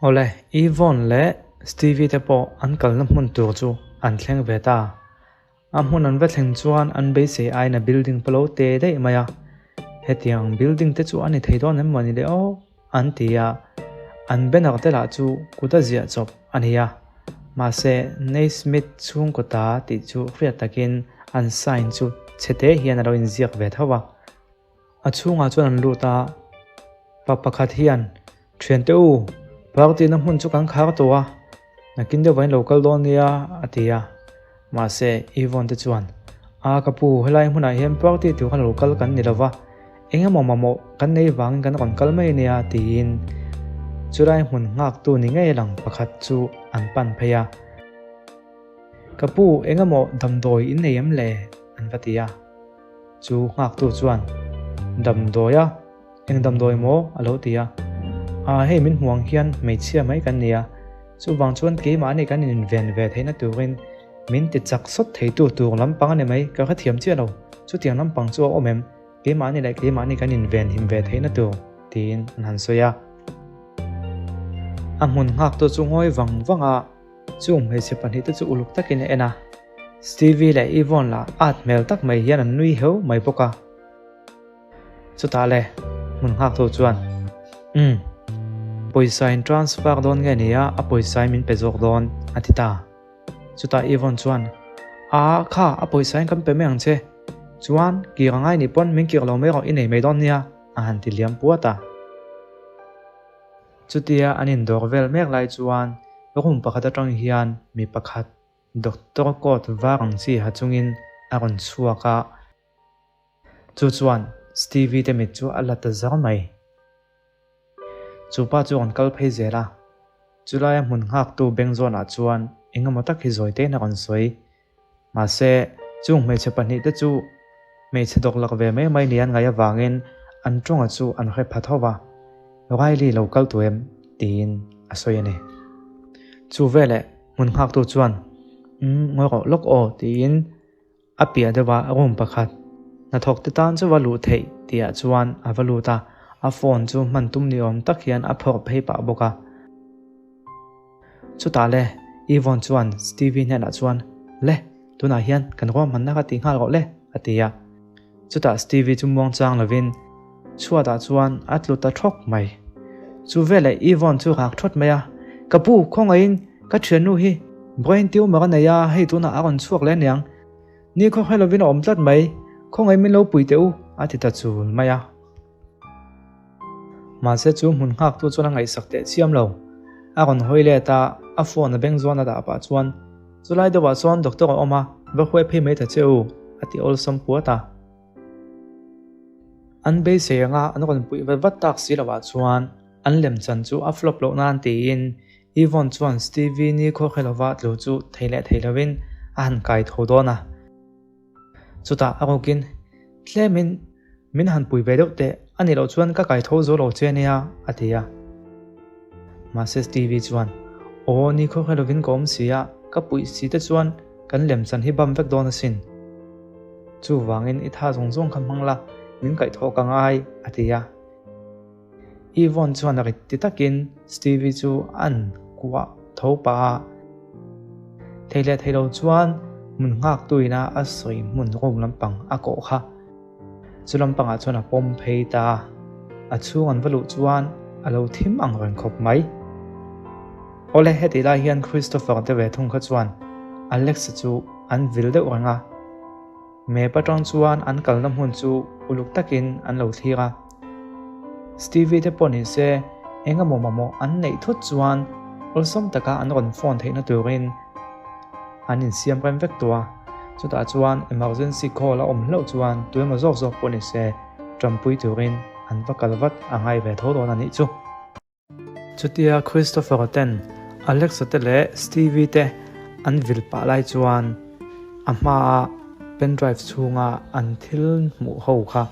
S1: Awle, Yvonne leh Stevie te pawh an kalna hmun tur chu an thleng ve ta. A hmun an va thleng chuan an beisei aiin a building pawh lo te daih mai a. Hetiang building te chu a ni thei dawn em mawni le aw? an ti a. An banner te lah chu kut a ziah chawp a ni a. Mahse, Naismith chhungkaw ta tih chu hriat takin an sign chu chhete hian a lo inziak ve tho a. A chhungah chuan an lut a, pa pakhat hian, Thiante u, party na hmun chu kan khar tawh a, nakin deuh vain lo kal dawn nia, a ti a. Mahse, Yvonne te chuan, A ka pu, helai hmunah hian party tur khan lo kal kan ni lova, eng emaw mamawh kan nei vangin kan rawn kal mai nia, tiin chulai hmun nghaktu ni ngei lang pakhat chu an pan phei a. Ka pu, eng emaw damdawi in nei em le? an va ti a. Chu nghaktu chuan, Damdawi a? Eng damdawi maw? a lo ti a. Aa hei min hmuh ang hian hmeichhia mai kan ni a, chuvang chuan keimahni kan inven ve theihna turin min ti chak sawt theitu tur lampang a ni mai, ka hrethiam chiah lo. Chutiang lampang chu a awm em? Keimahni leh keimahni kan inven him ve theihna tur, tiin an han sawi a. A hmun nghaktu chu ngawi vang vang a. Chung hmeichhe pahnihte chu uluk takin a en a, Stevie leh Yvonne lah at hmel tak mai hian an nui heu mai bawk a. Chutah le, hmun nghaktu chuan, Umm, pawisa in transfer dawn nge nia, a pawisa in min pe zawk dawn, a ti ta. Chutah Yvonne chuan, Aa, kha, a pawisa in kan pe mai ang che. Chuan, kir a ngai nih pawn min kir lo mai rawh i nei mai dawn nia, a han ti liam puat a. Chutia an indawr vel mek lai chuan room pakhat atang hian mi pakhat doctor coat var ang chi ha chungin a rawn chhuak a, chu chuan Stevie te mit chu a la ta zar mai. Chu pa chu a rawn kal phei zel a, chulaia hmun nghaktu beng zawnah chuan engemaw tak hi zawi tein a rawn sawi. Mahse, chung hmeichhe pahnihte chu hmeichhe dawklak ve mai mai ni an ngaih avangin an tawnga chu an hre pha tho va, Riley lo kal tu em? tiin a sawi a ni. Chu veleh hmun nghaktu chuan, Umm, ngawi rawh lawk aw, tiin a piah deuha room pakhat hnathawk te tan chu va luh theih tihah chuan a va lut a, a phone chu hman tum ni awm tak hian a phawrh phei pah bawk a. Chutah le, Yvonne chuan Stevie hnenah chuan, Le! Tunah hian kan ruahmanna kha ti nghal rawh le, a ti a. Chutah Stevie chu muang chang lovin chhuatah chuan a tlu ta thawk mai. Chu veleh Yvonne chu rak thawt mai a, Ka pu, khawngaihin ka thiannu hi brain tumor a nei a, hei tunah a rawn chhuak leh aniang. Ni khawhre lovin a awm tlat mai, khawngaihin min lo pui teh u, a ti ta chul mai a. Mahse chu hmun nghaktu chuan a ngaihsak teh chiam lo. A rawn hawi let a, a phone a beng zawn a dah pah chuan, Chulai deuhah chuan doctor a awm a, va huai phei mai ta che u, a ti awlsam puat a. An beisei anga an rawn puih vat vat tak si loh ah chuan an lemchan chu a flop loh nan tiin Yvonne chuan Stevie ni khawkhe lova tlu chu thei leh thei lovin a han kai tho dawn a. Chutah a rukin, Tlemin min han pui ve deuh teh, a nih loh chuan ka kai tho zo lo che ania, a ti a. Mahse Stevie chuan, Aw, ni khawkhe lovin ka awm si a, ka puih si te chuan kan lemchan hi bam vek dawn asin. Chuvangin i tha zawng zawng kha hmang la, min kaihthawh ka ngai, a ti a. Yvonne chuan a rit ti takin Stevie chu an kuah tho pah a. Thei leh thei lo chuan hmun nghaktu ina a sawi hmun room lampang a kawh kha. Chu lampangah chuan a pawm phei ta a, a chhung an va luh chuan a lo thim ang reng khawp mai. Awle, hetih lai hian Christopher te ve thung kha chuan Alex-a chu an vil deuh reng a. Map atang chuan an kalna hmun chu uluk takin an lo thlir a. Stevie te pawh ni se eng emaw mamawh an neih thut chuan awlsam taka an rawn phone theihna turin an insiam rem vek tawh a. Chutah chuan emergency call a awm hlauh chuan tu emaw zawk zawk pawh ni se tanpui turin an va kal vat a ngai ve tho dawn a nih chu. Chutia Christopher-a ten Alex-a te leh Stevie te an vil pah lai chuan a hmaa pen drive chhunga an thil hmuh ho kha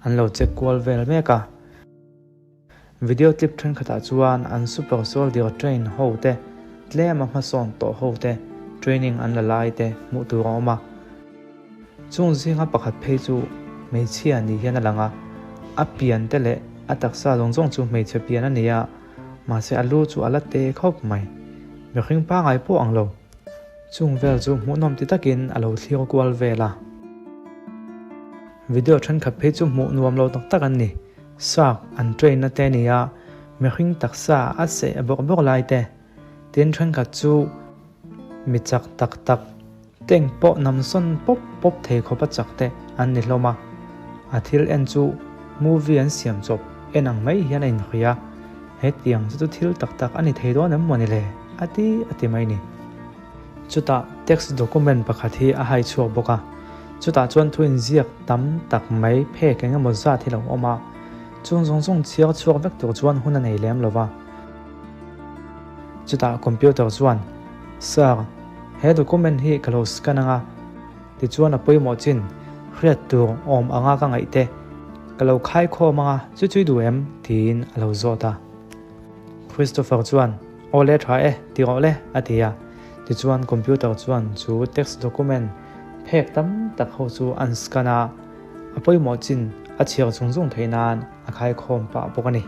S1: an lo check kual vel mek a. Video clip thenkhatah chuan an super soldier train ho te tlem a hmasawn tawh ho te training an la lai te hmuh tur a awm a. Chung zinga pakhat phei chu hmeichhia ni hian a lang a, a pian te leh a taksa zawng zawng chu hmeichhe pian a ni a, mahse a lu chu a la te khawp mai. Mihring pangai pawh ang lo. Chung vel chu hmuhnawm ti takin a lo thlir kual vel a. Video thenkhat phei chu hmuh nuam lo tak tak an ni. Shark an train na te a ni a, mihring taksa a seh bawrh bawrh lai te. Tin thenkhat chu mi chak tak tak. Tank pawh namsawn pawp pawp thei khawp a chak te an ni hlawm a, a thil en chu movie an siam chawp en ang mai hian a inhawi a, hetiang chu chu thil tak tak a ni thei dawn em mawni le? a ti a ti mai ni. Chutah text document pakhat hi a hai chhuak bawk a, chutah chuan thu inziak tam tak mai phek eng emaw zat hi lo awm a, chung zawng zawng chhiar chhuak vek tur chuan hun a nei lem lo va. Chutah computer chuan, Sir, he document hi ka lo scan anga, tichuan a pawimawh chin hriat tur awm anga ka ngaih te ka lo khai khawm anga chu chui duh em? tiin a lo zawt a. Christopher chuan, Aw le tha e, ti rawh le, a ti a. Tichuan computer chuan chu text document phek tam tak ho chu an scan a, a pawimawh chin a chhiar chung chung theih nan a khai khawm pah bawk a ni.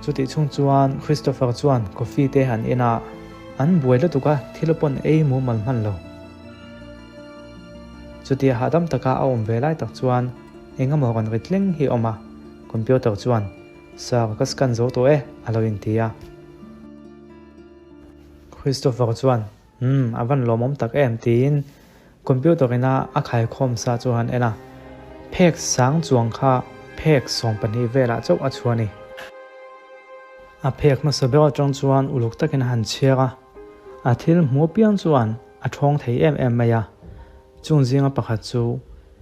S1: Chutih chhung chuan Christopher chuan coffee te han en a, an buai lutuk a, thil pawn ei mumal hman lo. Chutia hahdam taka a awm ve lai tak chuan eng emaw rawn ri tleng hi a awm a, computer chuan, Sir, ka scan zo tawh e, a lo inti a. Christopher chuan, Umm, a van lawmawm tak em, tiin Computer ina a khaikhawm sa chu han en a, phek sang chuang kha phek 12 velah chauh a chhuah a ni. A phek hmasa ber atang chuan uluk takin a han chhiar a, a thil hmuh apiang chuan a thawng thei em em mai a. Chung zinga pakhat chu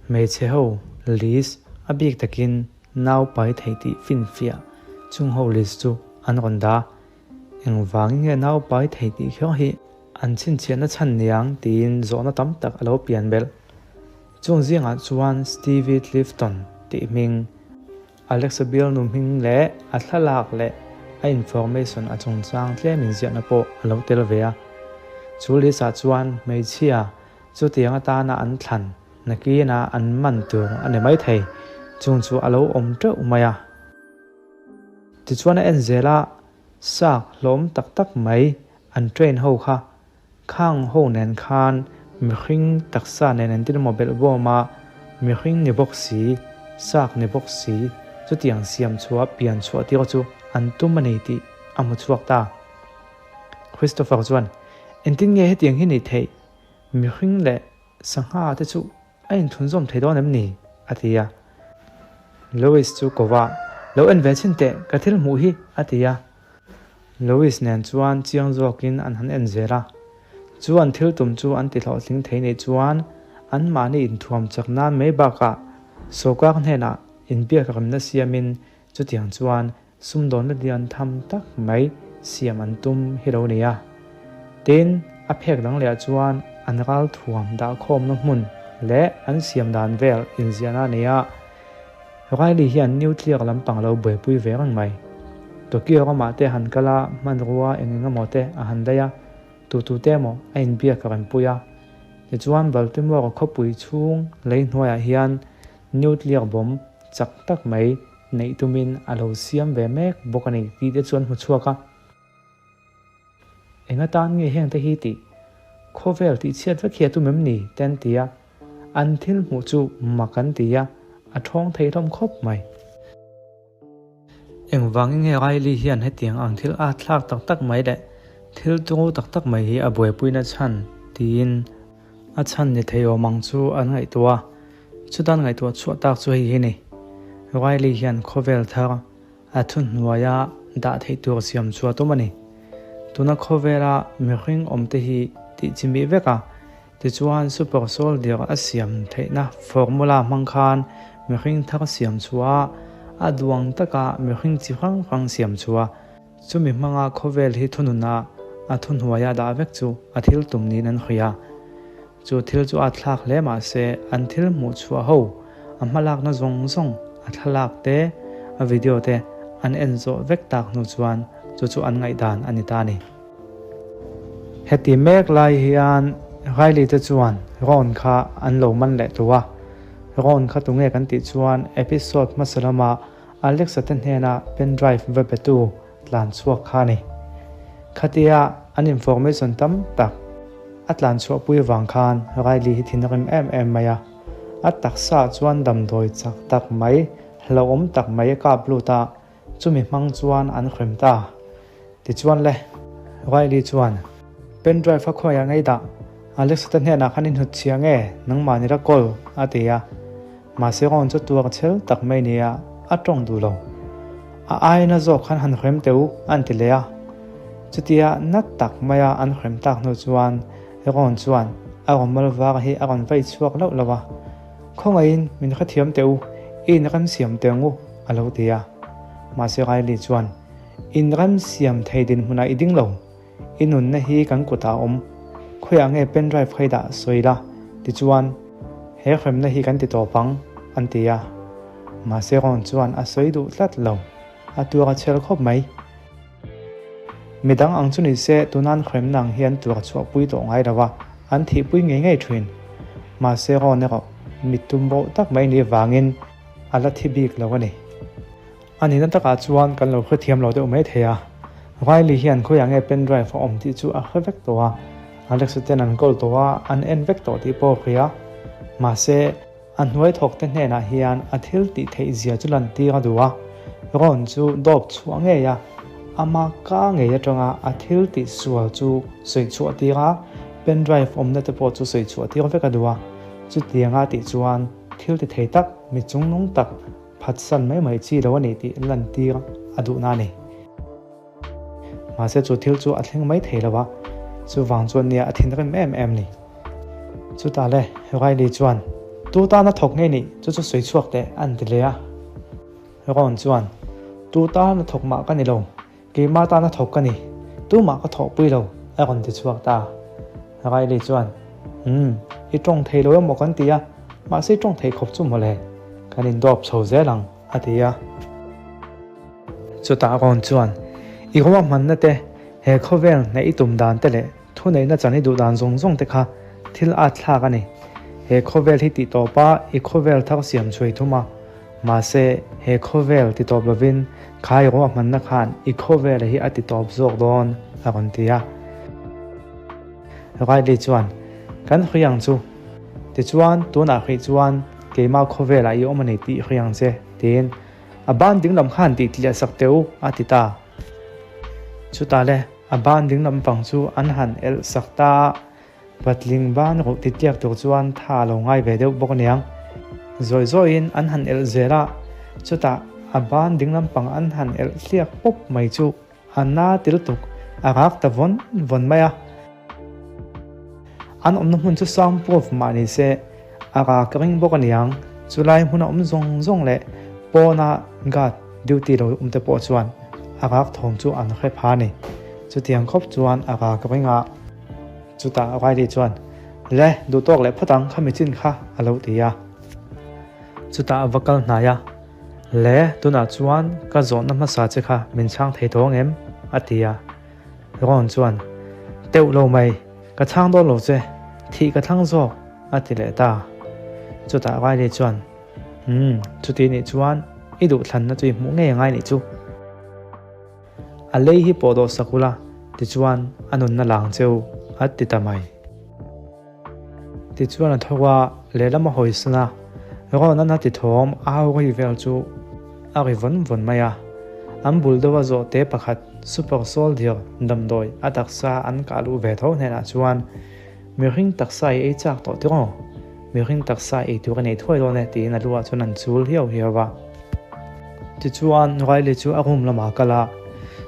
S1: hmeichhe ho list a bik takin nau pai thei tih finfiah chung ho list chu an rawn dah a. Engvangin nge nau pai thei tih kher hi an chhinchhiahna chhan niang tiin zawhna tam tak a lo pian belh. Chung zingah chuan Stevie Clifton tih hming, Alexa bialnu hming leh a thlalak leh a information a chungchang tlem inziahna pawh a lo tel ve a. Chu list ah chuan hmeichhia chutiang atana an thlan nakina an man tur a ni maithei, chung chu a lo awm teuh mai a. Tichuan a en zel a, Sak hlawm tak tak mai an train ho kha khang ho nen khan mihring taksa nen an tin emaw belh bawm a, mihring ni bawk si, sak ni bawk si, chutiang siam chhuah pian chhuah tir chu an tum a ni tih a hmu chhuak ta. Christopher chuan, Engtin nge hetiang hi ni theih? Mihring leh sangha te chu a inthunzawm thei dawn em ni? a ti a. Louis chu ko va, Lo en ve chhin teh, ka thil hmuh hi, a ti a. Louis nen chuan chiang zawkin an han en zel a. Chu an thil tum chu an ti hlawhtling thei nih chuan anmahni inthuam chak nan mai bakah sawrkar hnenah inbiak remna siamin chutiang chuan Sumdawnna lian tham tak mai siam an tum hi lo ni a. Tin, a phek dang leh ah chuan an ral thuam dahkhawmna hmun leh an siam dan vel inziahna a nei a. Riley hian nuclear lampang lo buaipui ve reng mai. Tokyo ramah te han kal a, hmanrua eng eng emaw te a han daih a, tu tu te emaw a inbiak a rawn pui a. Tichuan Baltimore khawpui chhung lei hnuaiah hian nuclear bomb chak tak mai neih tumin a lo siam ve mek bawk a ni tih te chuan hmu chhuak a. Eng atan nge heng te hi tih? Khawvel tih chhiat vek hi a tum em ni? te an ti a. An thil hmuh chu mak an ti a, a thawng thei hlawm khawp mai. Engvangin nge Riley hian hetiang ang thil a thlak tak tak mai leh thil turu tak tak mai hi a buaipuina chhan tiin a chhan ni thei awm ang chu an ngaihtuah a. Chutan ngaihtuah chhuah tak chu hei hi ni. Riley hian khawvel thar a thuhnuaia dah theih tur siam chhuah tum a ni. Tuna khawvela mihring awmte hi tih chimih vek a, tichuan super soldier a siam theihna formula hmang khan mihring thar siam chhuah a, a duang taka mihring chi hrang hrang siam chhuah a, chumi hmanga khawvel hi thununa a thuhnuaia dah vek chu a thil tum niin an hria. Chu thil chu a thlak hle mah se, an thil hmuh chhuah ho, a hmalakna zawng zawng, a thlalak te, a video te an en zawh vek tak hnu chuan chu chu an ngaihdan a ni ta a ni. Heti mek lai hian Riley te chuan Ron kha an lo man leh tawh a, Ron kha tunge kan tih chuan episode hmasa lama Alexa te hnena pen drive va betu tlan chhuak kha a ni. Khatia an information tam tak a tlan chhuahpui avang khan Riley hi thin a rim em em mai a. A taksa chuan damdawi chak tak mai, hlauhawm tak mai a kap lut a, chumi hmang chuan an hrem ta. Tichuan le, Riley chuan, Pen drive a khawiah ngei dah, Alexa te hnenah khan i hnut chhia nge, nangmah ni ra kawl, a ti a. Mahse rawn chu tuar chhel tak mai nia a tawng duh lo. A aina zawk khan han hrem teh u an ti leh a. Chutia nat tak maia an hrem tak hnu chuan rawn chuan a rawn mal var hi a rawn vei chhuak loh lo a. Khawngaihin min hrethiam teh u, i inrem siam teh ang u a lo ti a. Mahse Riley chuan, Inrem siam thei dinhmunah i ding lo. I nunna hi kan kutah a awm. Khawiah nge pen drive kha i dah sawi la, tichuan he hremna hi kan ti tawp ang, an ti a. Mahse Ron chuan a sawi duh tlat lo, a tuar a chhel khawp mai. Midang ang chu ni se tunan hremna ang hi an tuar chhuahpui tawh ngai lo a, an thihpui ngei ngei thin. Mahse Ron erawh mit tum rawh tak mai ni vangin a la thi bik lo a ni. A nihna takah chuan kan lo hrethiam lo deuh mai thei a. Riley hian khawiah nge pen drive a awm tih chu a hre vek tawh a, Alex-a ten an kawl tawh a, an en vek tawh tih pawh a hria. Mahse, a hnuai thawkte hnenah hian a thil tih theih zia chu lantir a duh a, Ron chu dawp chhuah ngei a, ama ka ngei atanga a thil tih sual chu sawi chhuah tir a, pen drive awmna te pawh chu sawi chhuah tir vek a duh a. Chutianga tih chuan thil ti thei tak, mi chungnung tak, Phatsan mai mai chi lo a ni tih lantir a duhna a ni. Mahse chu thil chu a thleng mai thei lo a, chuvang chuan nia a thinrim em em ni. Chutah le Riley chuan, Tu tana thawk ngei nih chu chu sawi chhuak teh a ni ti leh a. Ron chuan, Tu tana thawk mah ka ni lo, keimah tana thawk ka ni, tumah ka thawhpui lo a rawn ti chhuak ta. Riley chuan, Umm, i tawng thei lo emaw kan ti a, mahse i tawng thei khawp chu mawle, kan indawp chho zel ang, a ti a. Chutah Ron chuan, I ruahmanna te, he khawvel hnaih i tum dan te leh thuneihna chan i duh dan zawng zawng te kha thil at thlak a ni. He khawvel hi tihtawp a, i khawvel thar siam chhuai thum a, mahse he khawvel titawp lovin kha i ruahmanna khan i khawvel hi a titawp zawk dawn, a rawn ti a. Riley chuan, Kan hrui ang chu. Tichuan, tunah hrih chuan keimah khawvelah i awm a ni tih hrui ang che, tiin a ban dinglam khan tih tliah sak teh u, a ti ta. Chutah le, a ban dinglam pang chu an han elh sak ta a, patling ban ruh ti tliak tur chuan tha a lo ngai ve deuh bawk aniang. Zawi zawiin an han elh zel a, chutah a ban dinglam pang an han elh tliak pawp mai chu A na ti lutuk, a rak ta vawn vawn mai a. An awmna hmun chu sound proof mah ni se, a rak ring bawk a niang. Chulai hmuna awm zawng zawng leh pawna guard duty lo awm te pawh chuan a rak thawm chu an hre pha a ni. Chutiang khawp chuan a rak ring a. Chutah Riley chuan, Le, duhtawk leh phawt ang, khami chin kha, a lo ti a. Chutah a va kal hnai a. Le, tunah chuan ka zawhna hmasa che kha min chhang thei tawh ang em? a ti a. Ron chuan, Teuh lo mai, ka chhang dawn lo che, thih ka thlang zawk, a ti leh ta. Chutah Riley chuan, Umm, chuti nih chuan i duhthlanna chu i hmuh ngei angai nih chu. A lei hi pawh dawh sak ula, tichuan a nunna lang che u, a ti ta mai. Tichuan a tho a, lehlam a hawisan a, Ron-a'n a ti thawm a au ri vel chu a ri vawn vawn mai a. An bul deuha zawhte pakhat Super Soldier damdawi a taksa an kah luh ve tho hnenah chuan, Mihring taksa i ei chak tawh tiraw? Mihring taksa ei tur a nei thuai dawn e, tiin a luah chuan an chul hiau hiau a. Tichuan, Riley chu a room lamah a kal a.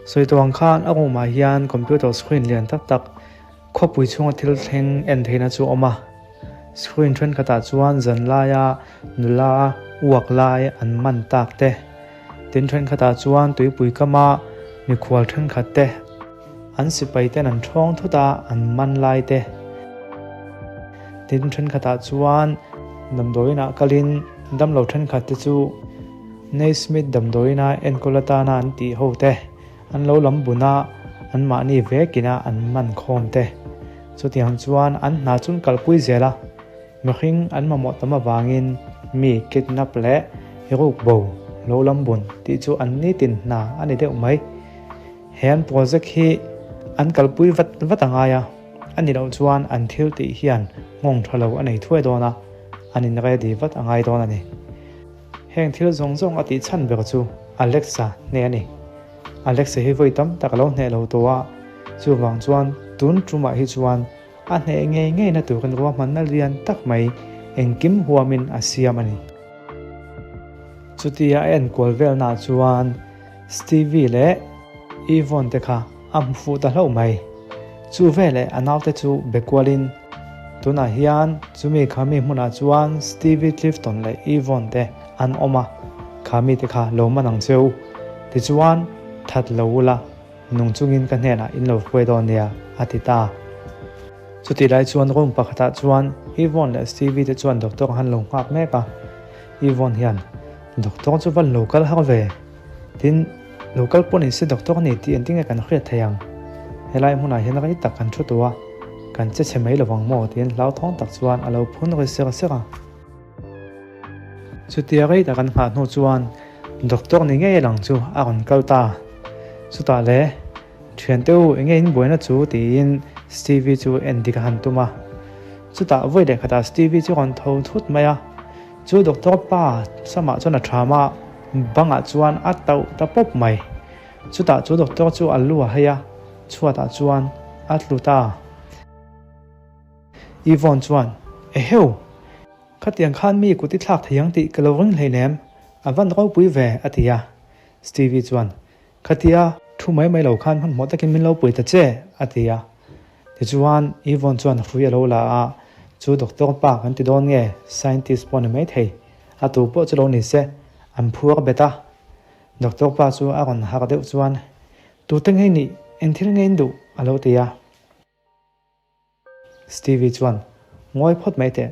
S1: Sawi tawh ang khan a room ah hian computer screen lian tak tak khawpui chhunga thil thleng en theihna chu a awm a. Screen thenkhatah chuan zan laia nula uak lai an man tak te, tin thenkhatah chuan tuipui kama mikhual thenkhat te, An sipai ten an ṭhawng thut a, an man lai te. Tin, ṭhenkhatah chuan damdawiinah kalin damlo ṭhenkhat te chu Naismith damdawiina enkawl atana an tih ho te, an lo lam bun a, anmahni vekina an man khawm te. Chutiang chuan an hna chu an kalpui zel a, mihring an mamawh tam avangin mi kidnap leh rukbo lo lam bun tih chu an nitin hna a ni deuh mai. He an project hi an kalpui vat vat a ngai a, a ni loh chuan an thil tih hian nghawng tha lo a nei thuai dawn a, an in ready vat a ngai dawn a ni. Heng thil zawng zawng a tih chhan ber chu Alexa hneh a ni. Alexa hi vawi tam tak a lo hneh lo tawh a, chuvang chuan tun tumah hi chuan a hneh ngei ngei na turin ruahmanna lian tak mai engkim huamin a siam a ni. Chutia a enkual velnaah chuan Stevie leh Yvonne te kha a hmu fuh ta hlauh mai. Chu veleh a naute chu be kualin, Tunah hian chumi khami hmunah chuan Stevie Clifton leh Yvonne te an awm a, khami te kha lo man ang che u. Tichuan, that lo ula, nung chungin ka hnenah in lo hruai dawn nia, a ti ta. Chutih lai chuan room pakhatah chuan Yvonne leh Stevie te chuan doctor an lo nghak mek a. Yvonne hian, Doctor chu va lo kal har ve. Tin, lo kal pawh ni se doctor a ni tih engtin nge kan hriat thei ang? Helai hmunah hian rei tak kan thu tawh a, kan che chhe mai lovang maw? tiin hlauthawng tak chuan a lo phun ri ser ser a. Chutia rei tak an nghah hnu chuan doctor ni ngei lang chu a rawn kal ta. Chutah le, Thiante u, enge in buaina chu? tiin Stevie chu en dik a han tum a. Chutah vawi leh khatah Stevie chu rawn tho thut mai a. Chu doctor pa samah chuan a tham a, bangah chuan a tauh ta pawp mai. Chutah chu doctor chu a lu a hei a, chhuatah chuan a tlu ta. Yvonne chuan, Eheu! Khatiang khan mi kut i thlak thei ang tih ka lo ring hleinem, a van ropui ve, a ti a. Stevie chuan, Khatia thu mai mai lo khan hmanhmawh takin min lo pui ta che, a ti a. Tichuan, Yvonne chuan hrui a lo la a, Chu doctor pa kan ti dawn nge, scientist pawh ni maithei, a tu pawh chu lo ni se, an phuar bet a. Doctor pa chu a rawn harh deuh chuan, Tute ngei nih, eng thil ngei in duh? a lo ti a. Stevie chuan, Ngawi phawt mai teh,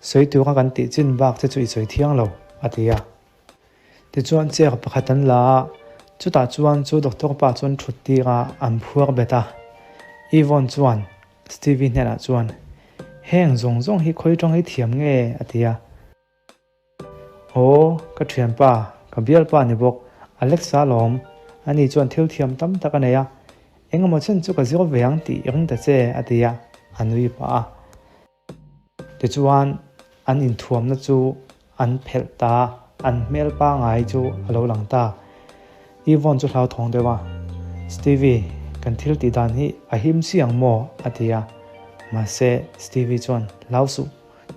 S1: sawi tura kan tih chin bak che chu i sawi thiang lo, a ti a. Tichuan chair pakhat an la a, chutah chuan chu doctor pa chuan thut tir a, an phuar bet a. Yvonne chuan Stevie hnenah chuan, Heng zawng zawng hi khawi tang i thiam nge? a ti a. Aw, ka thianpa, ka bialpa ni bawk, Alexa lawm, ani chuan thil thiam tam tak a nei a, engemaw chen chu ka zir ve ang tih i ring ta che, a ti a, a nui pah a. Tichuan an inthuamna chu an phelh ta a, an hmel pangai chu a lo lang ta. Yvonne chu hlauthawng deuh a, Stevie, kan thil tih dan hi a him si ang maw? a ti a. Mahse, Stevie chuan, Hlau suh,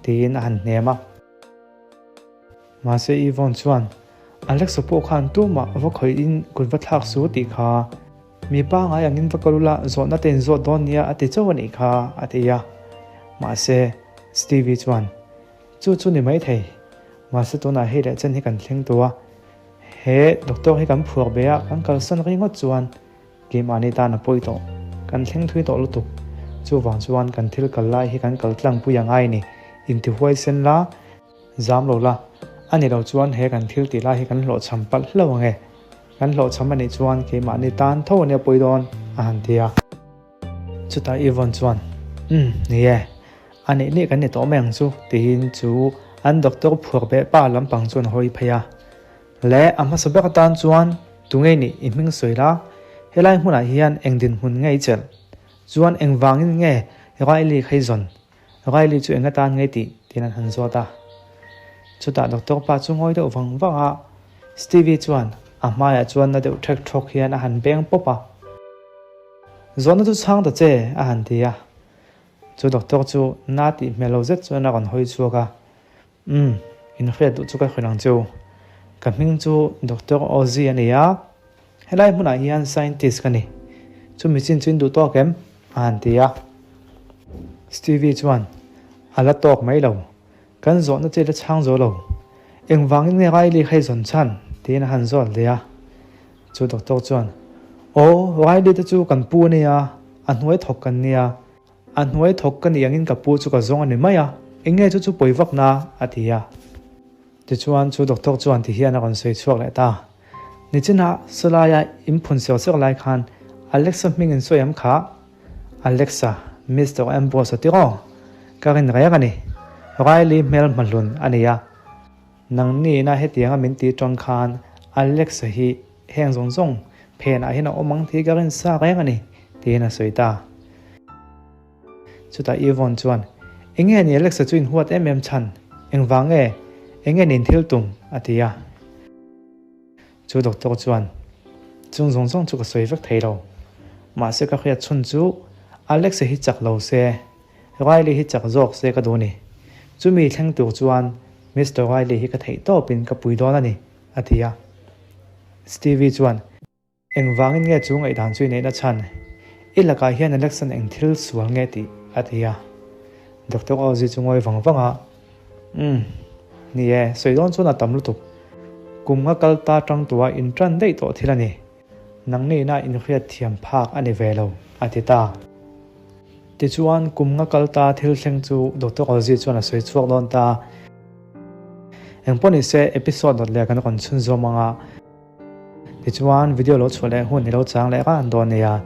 S1: tiin a han hnem a. Mahse Yvonne chuan, Alexa pawh khan tumah va khawihin kut va thlak su tih kha mi pangai angin va kal ula zawhna te in zawt dawn nia a ti chauh a nih kha a ti a. Mahse Stevie chuan, Chu chu ni maithei, mahse tunah hei leh chen hi kan thleng tawh a, he doctor hi kan phuak ve a, kan kalsan ringawt chuan Keimahni tan a pawi tawh. Kan thleng thui tawh lutuk. Chuvang chuan kan thil kal lai hi kan kal tlang pui angai ni. Intihuai sen la, zam lo la. A ni lo chuan he kan thil tih lai hi kan hlawhchham palh hlauh ang e. Kan hlawhchham a nih chuan keimahni tan tho ania pawi dawn, a han ti a. Chutah Yvonne chuan, Umm, ni e. A nih nih kan ni tawh mai ang chu, tiin chu an doctor phuar beh pa lampang chuan a hawi phei a. Le a hmasa ber atan chuan tunge nih i hming sawi la, helai hmunah hian eng dinhmun nge i chelh? Chuan engvangin nge Riley kha i zawn? Riley chu eng atan nge tih? tiin an han zawt a. Chutah doctor pa chu ngawi deuh vang vang a, Stevie chuan a hmaiah chuan na deuh ṭhek ṭhawk hian a han beng pawp a. Zawhna chu chhang ta che, a han ti a. Chu doctor chu na tih hmel lo zet chuan a rawn hawi chhuak a. Umm, in hriat duh chu ka hrilh ang chu. Ka hming chu Doctor Ozzy a ni a, helai hmunah hian scientist ka ni. Chumi chin chu in duh tawk em? a han ti a. Stevie chuan, A la tawk mai lo. Kan zawhna che la chhang zo lo. Engvangin nge Riley kha i zawn chhan? tiin a han zawt leh a. Chu doctor chuan, Aw, Riley te chu kan pu a nia, a hnuai thawk kan nia. A hnuai thawk ka nih angin ka pu chu ka zawng a ni mai a, eng nge chu chu pawi vak na? a ti a. Tichuan chu doctor chuan ti hian a rawn sawi chhuak leh ta. Nichinah sawlaia in phun sawk sawk lai khan Alexa hming in sawi am kha? Alexa, Mister Ambrose a ti aw? Ka rin reng a ni. Riley hmel hmahlun a ni a. Nangni ina hetianga min ti tang khan Alexa hi heng zawng zawng phenah hian a awm ang tih ka rin sa reng a ni, tiin a sawi ta. Chutah Yvonne chuan, Enge ni Alexa chu in huat em em chhan? Engvang nge? Enge nin thil tum? a ti a. Chu doctor chuan, Chung zawng zawng chu ka sawi vek thei lo. Mahse ka hriat chhun chu Alexa hi chak lo se, Riley hi chak zawk se ka duh ni. Chumi thleng tur chuan Mister Riley hi ka theih tawpin ka pui dawn a ni, a ti a. Stevie chuan, Engvangin nge chu ngaihdan chu i neihna chhan? I lakah hian Alexan eng thil sual nge tih? a ti a. Doctor Ozzy chu ngawi vang vang a, Umm, ni e, sawi dawn chuan a tam lutuk. Kum nga kal ta tang tua intan daih tawh thil a ni. Nangni ina inhriat thiam phak a ni ve lo, a ti ta. Tichuan, kum nga kal ta thil thleng chu Doctor Ozzy chuan a sawi chhuak dawn ta. Engpawh ni se, episode dawt leh kan rawn chhunzawm ang a. Tichuan, video lo chhuah leh hun i lo chang leh ran dawn nia.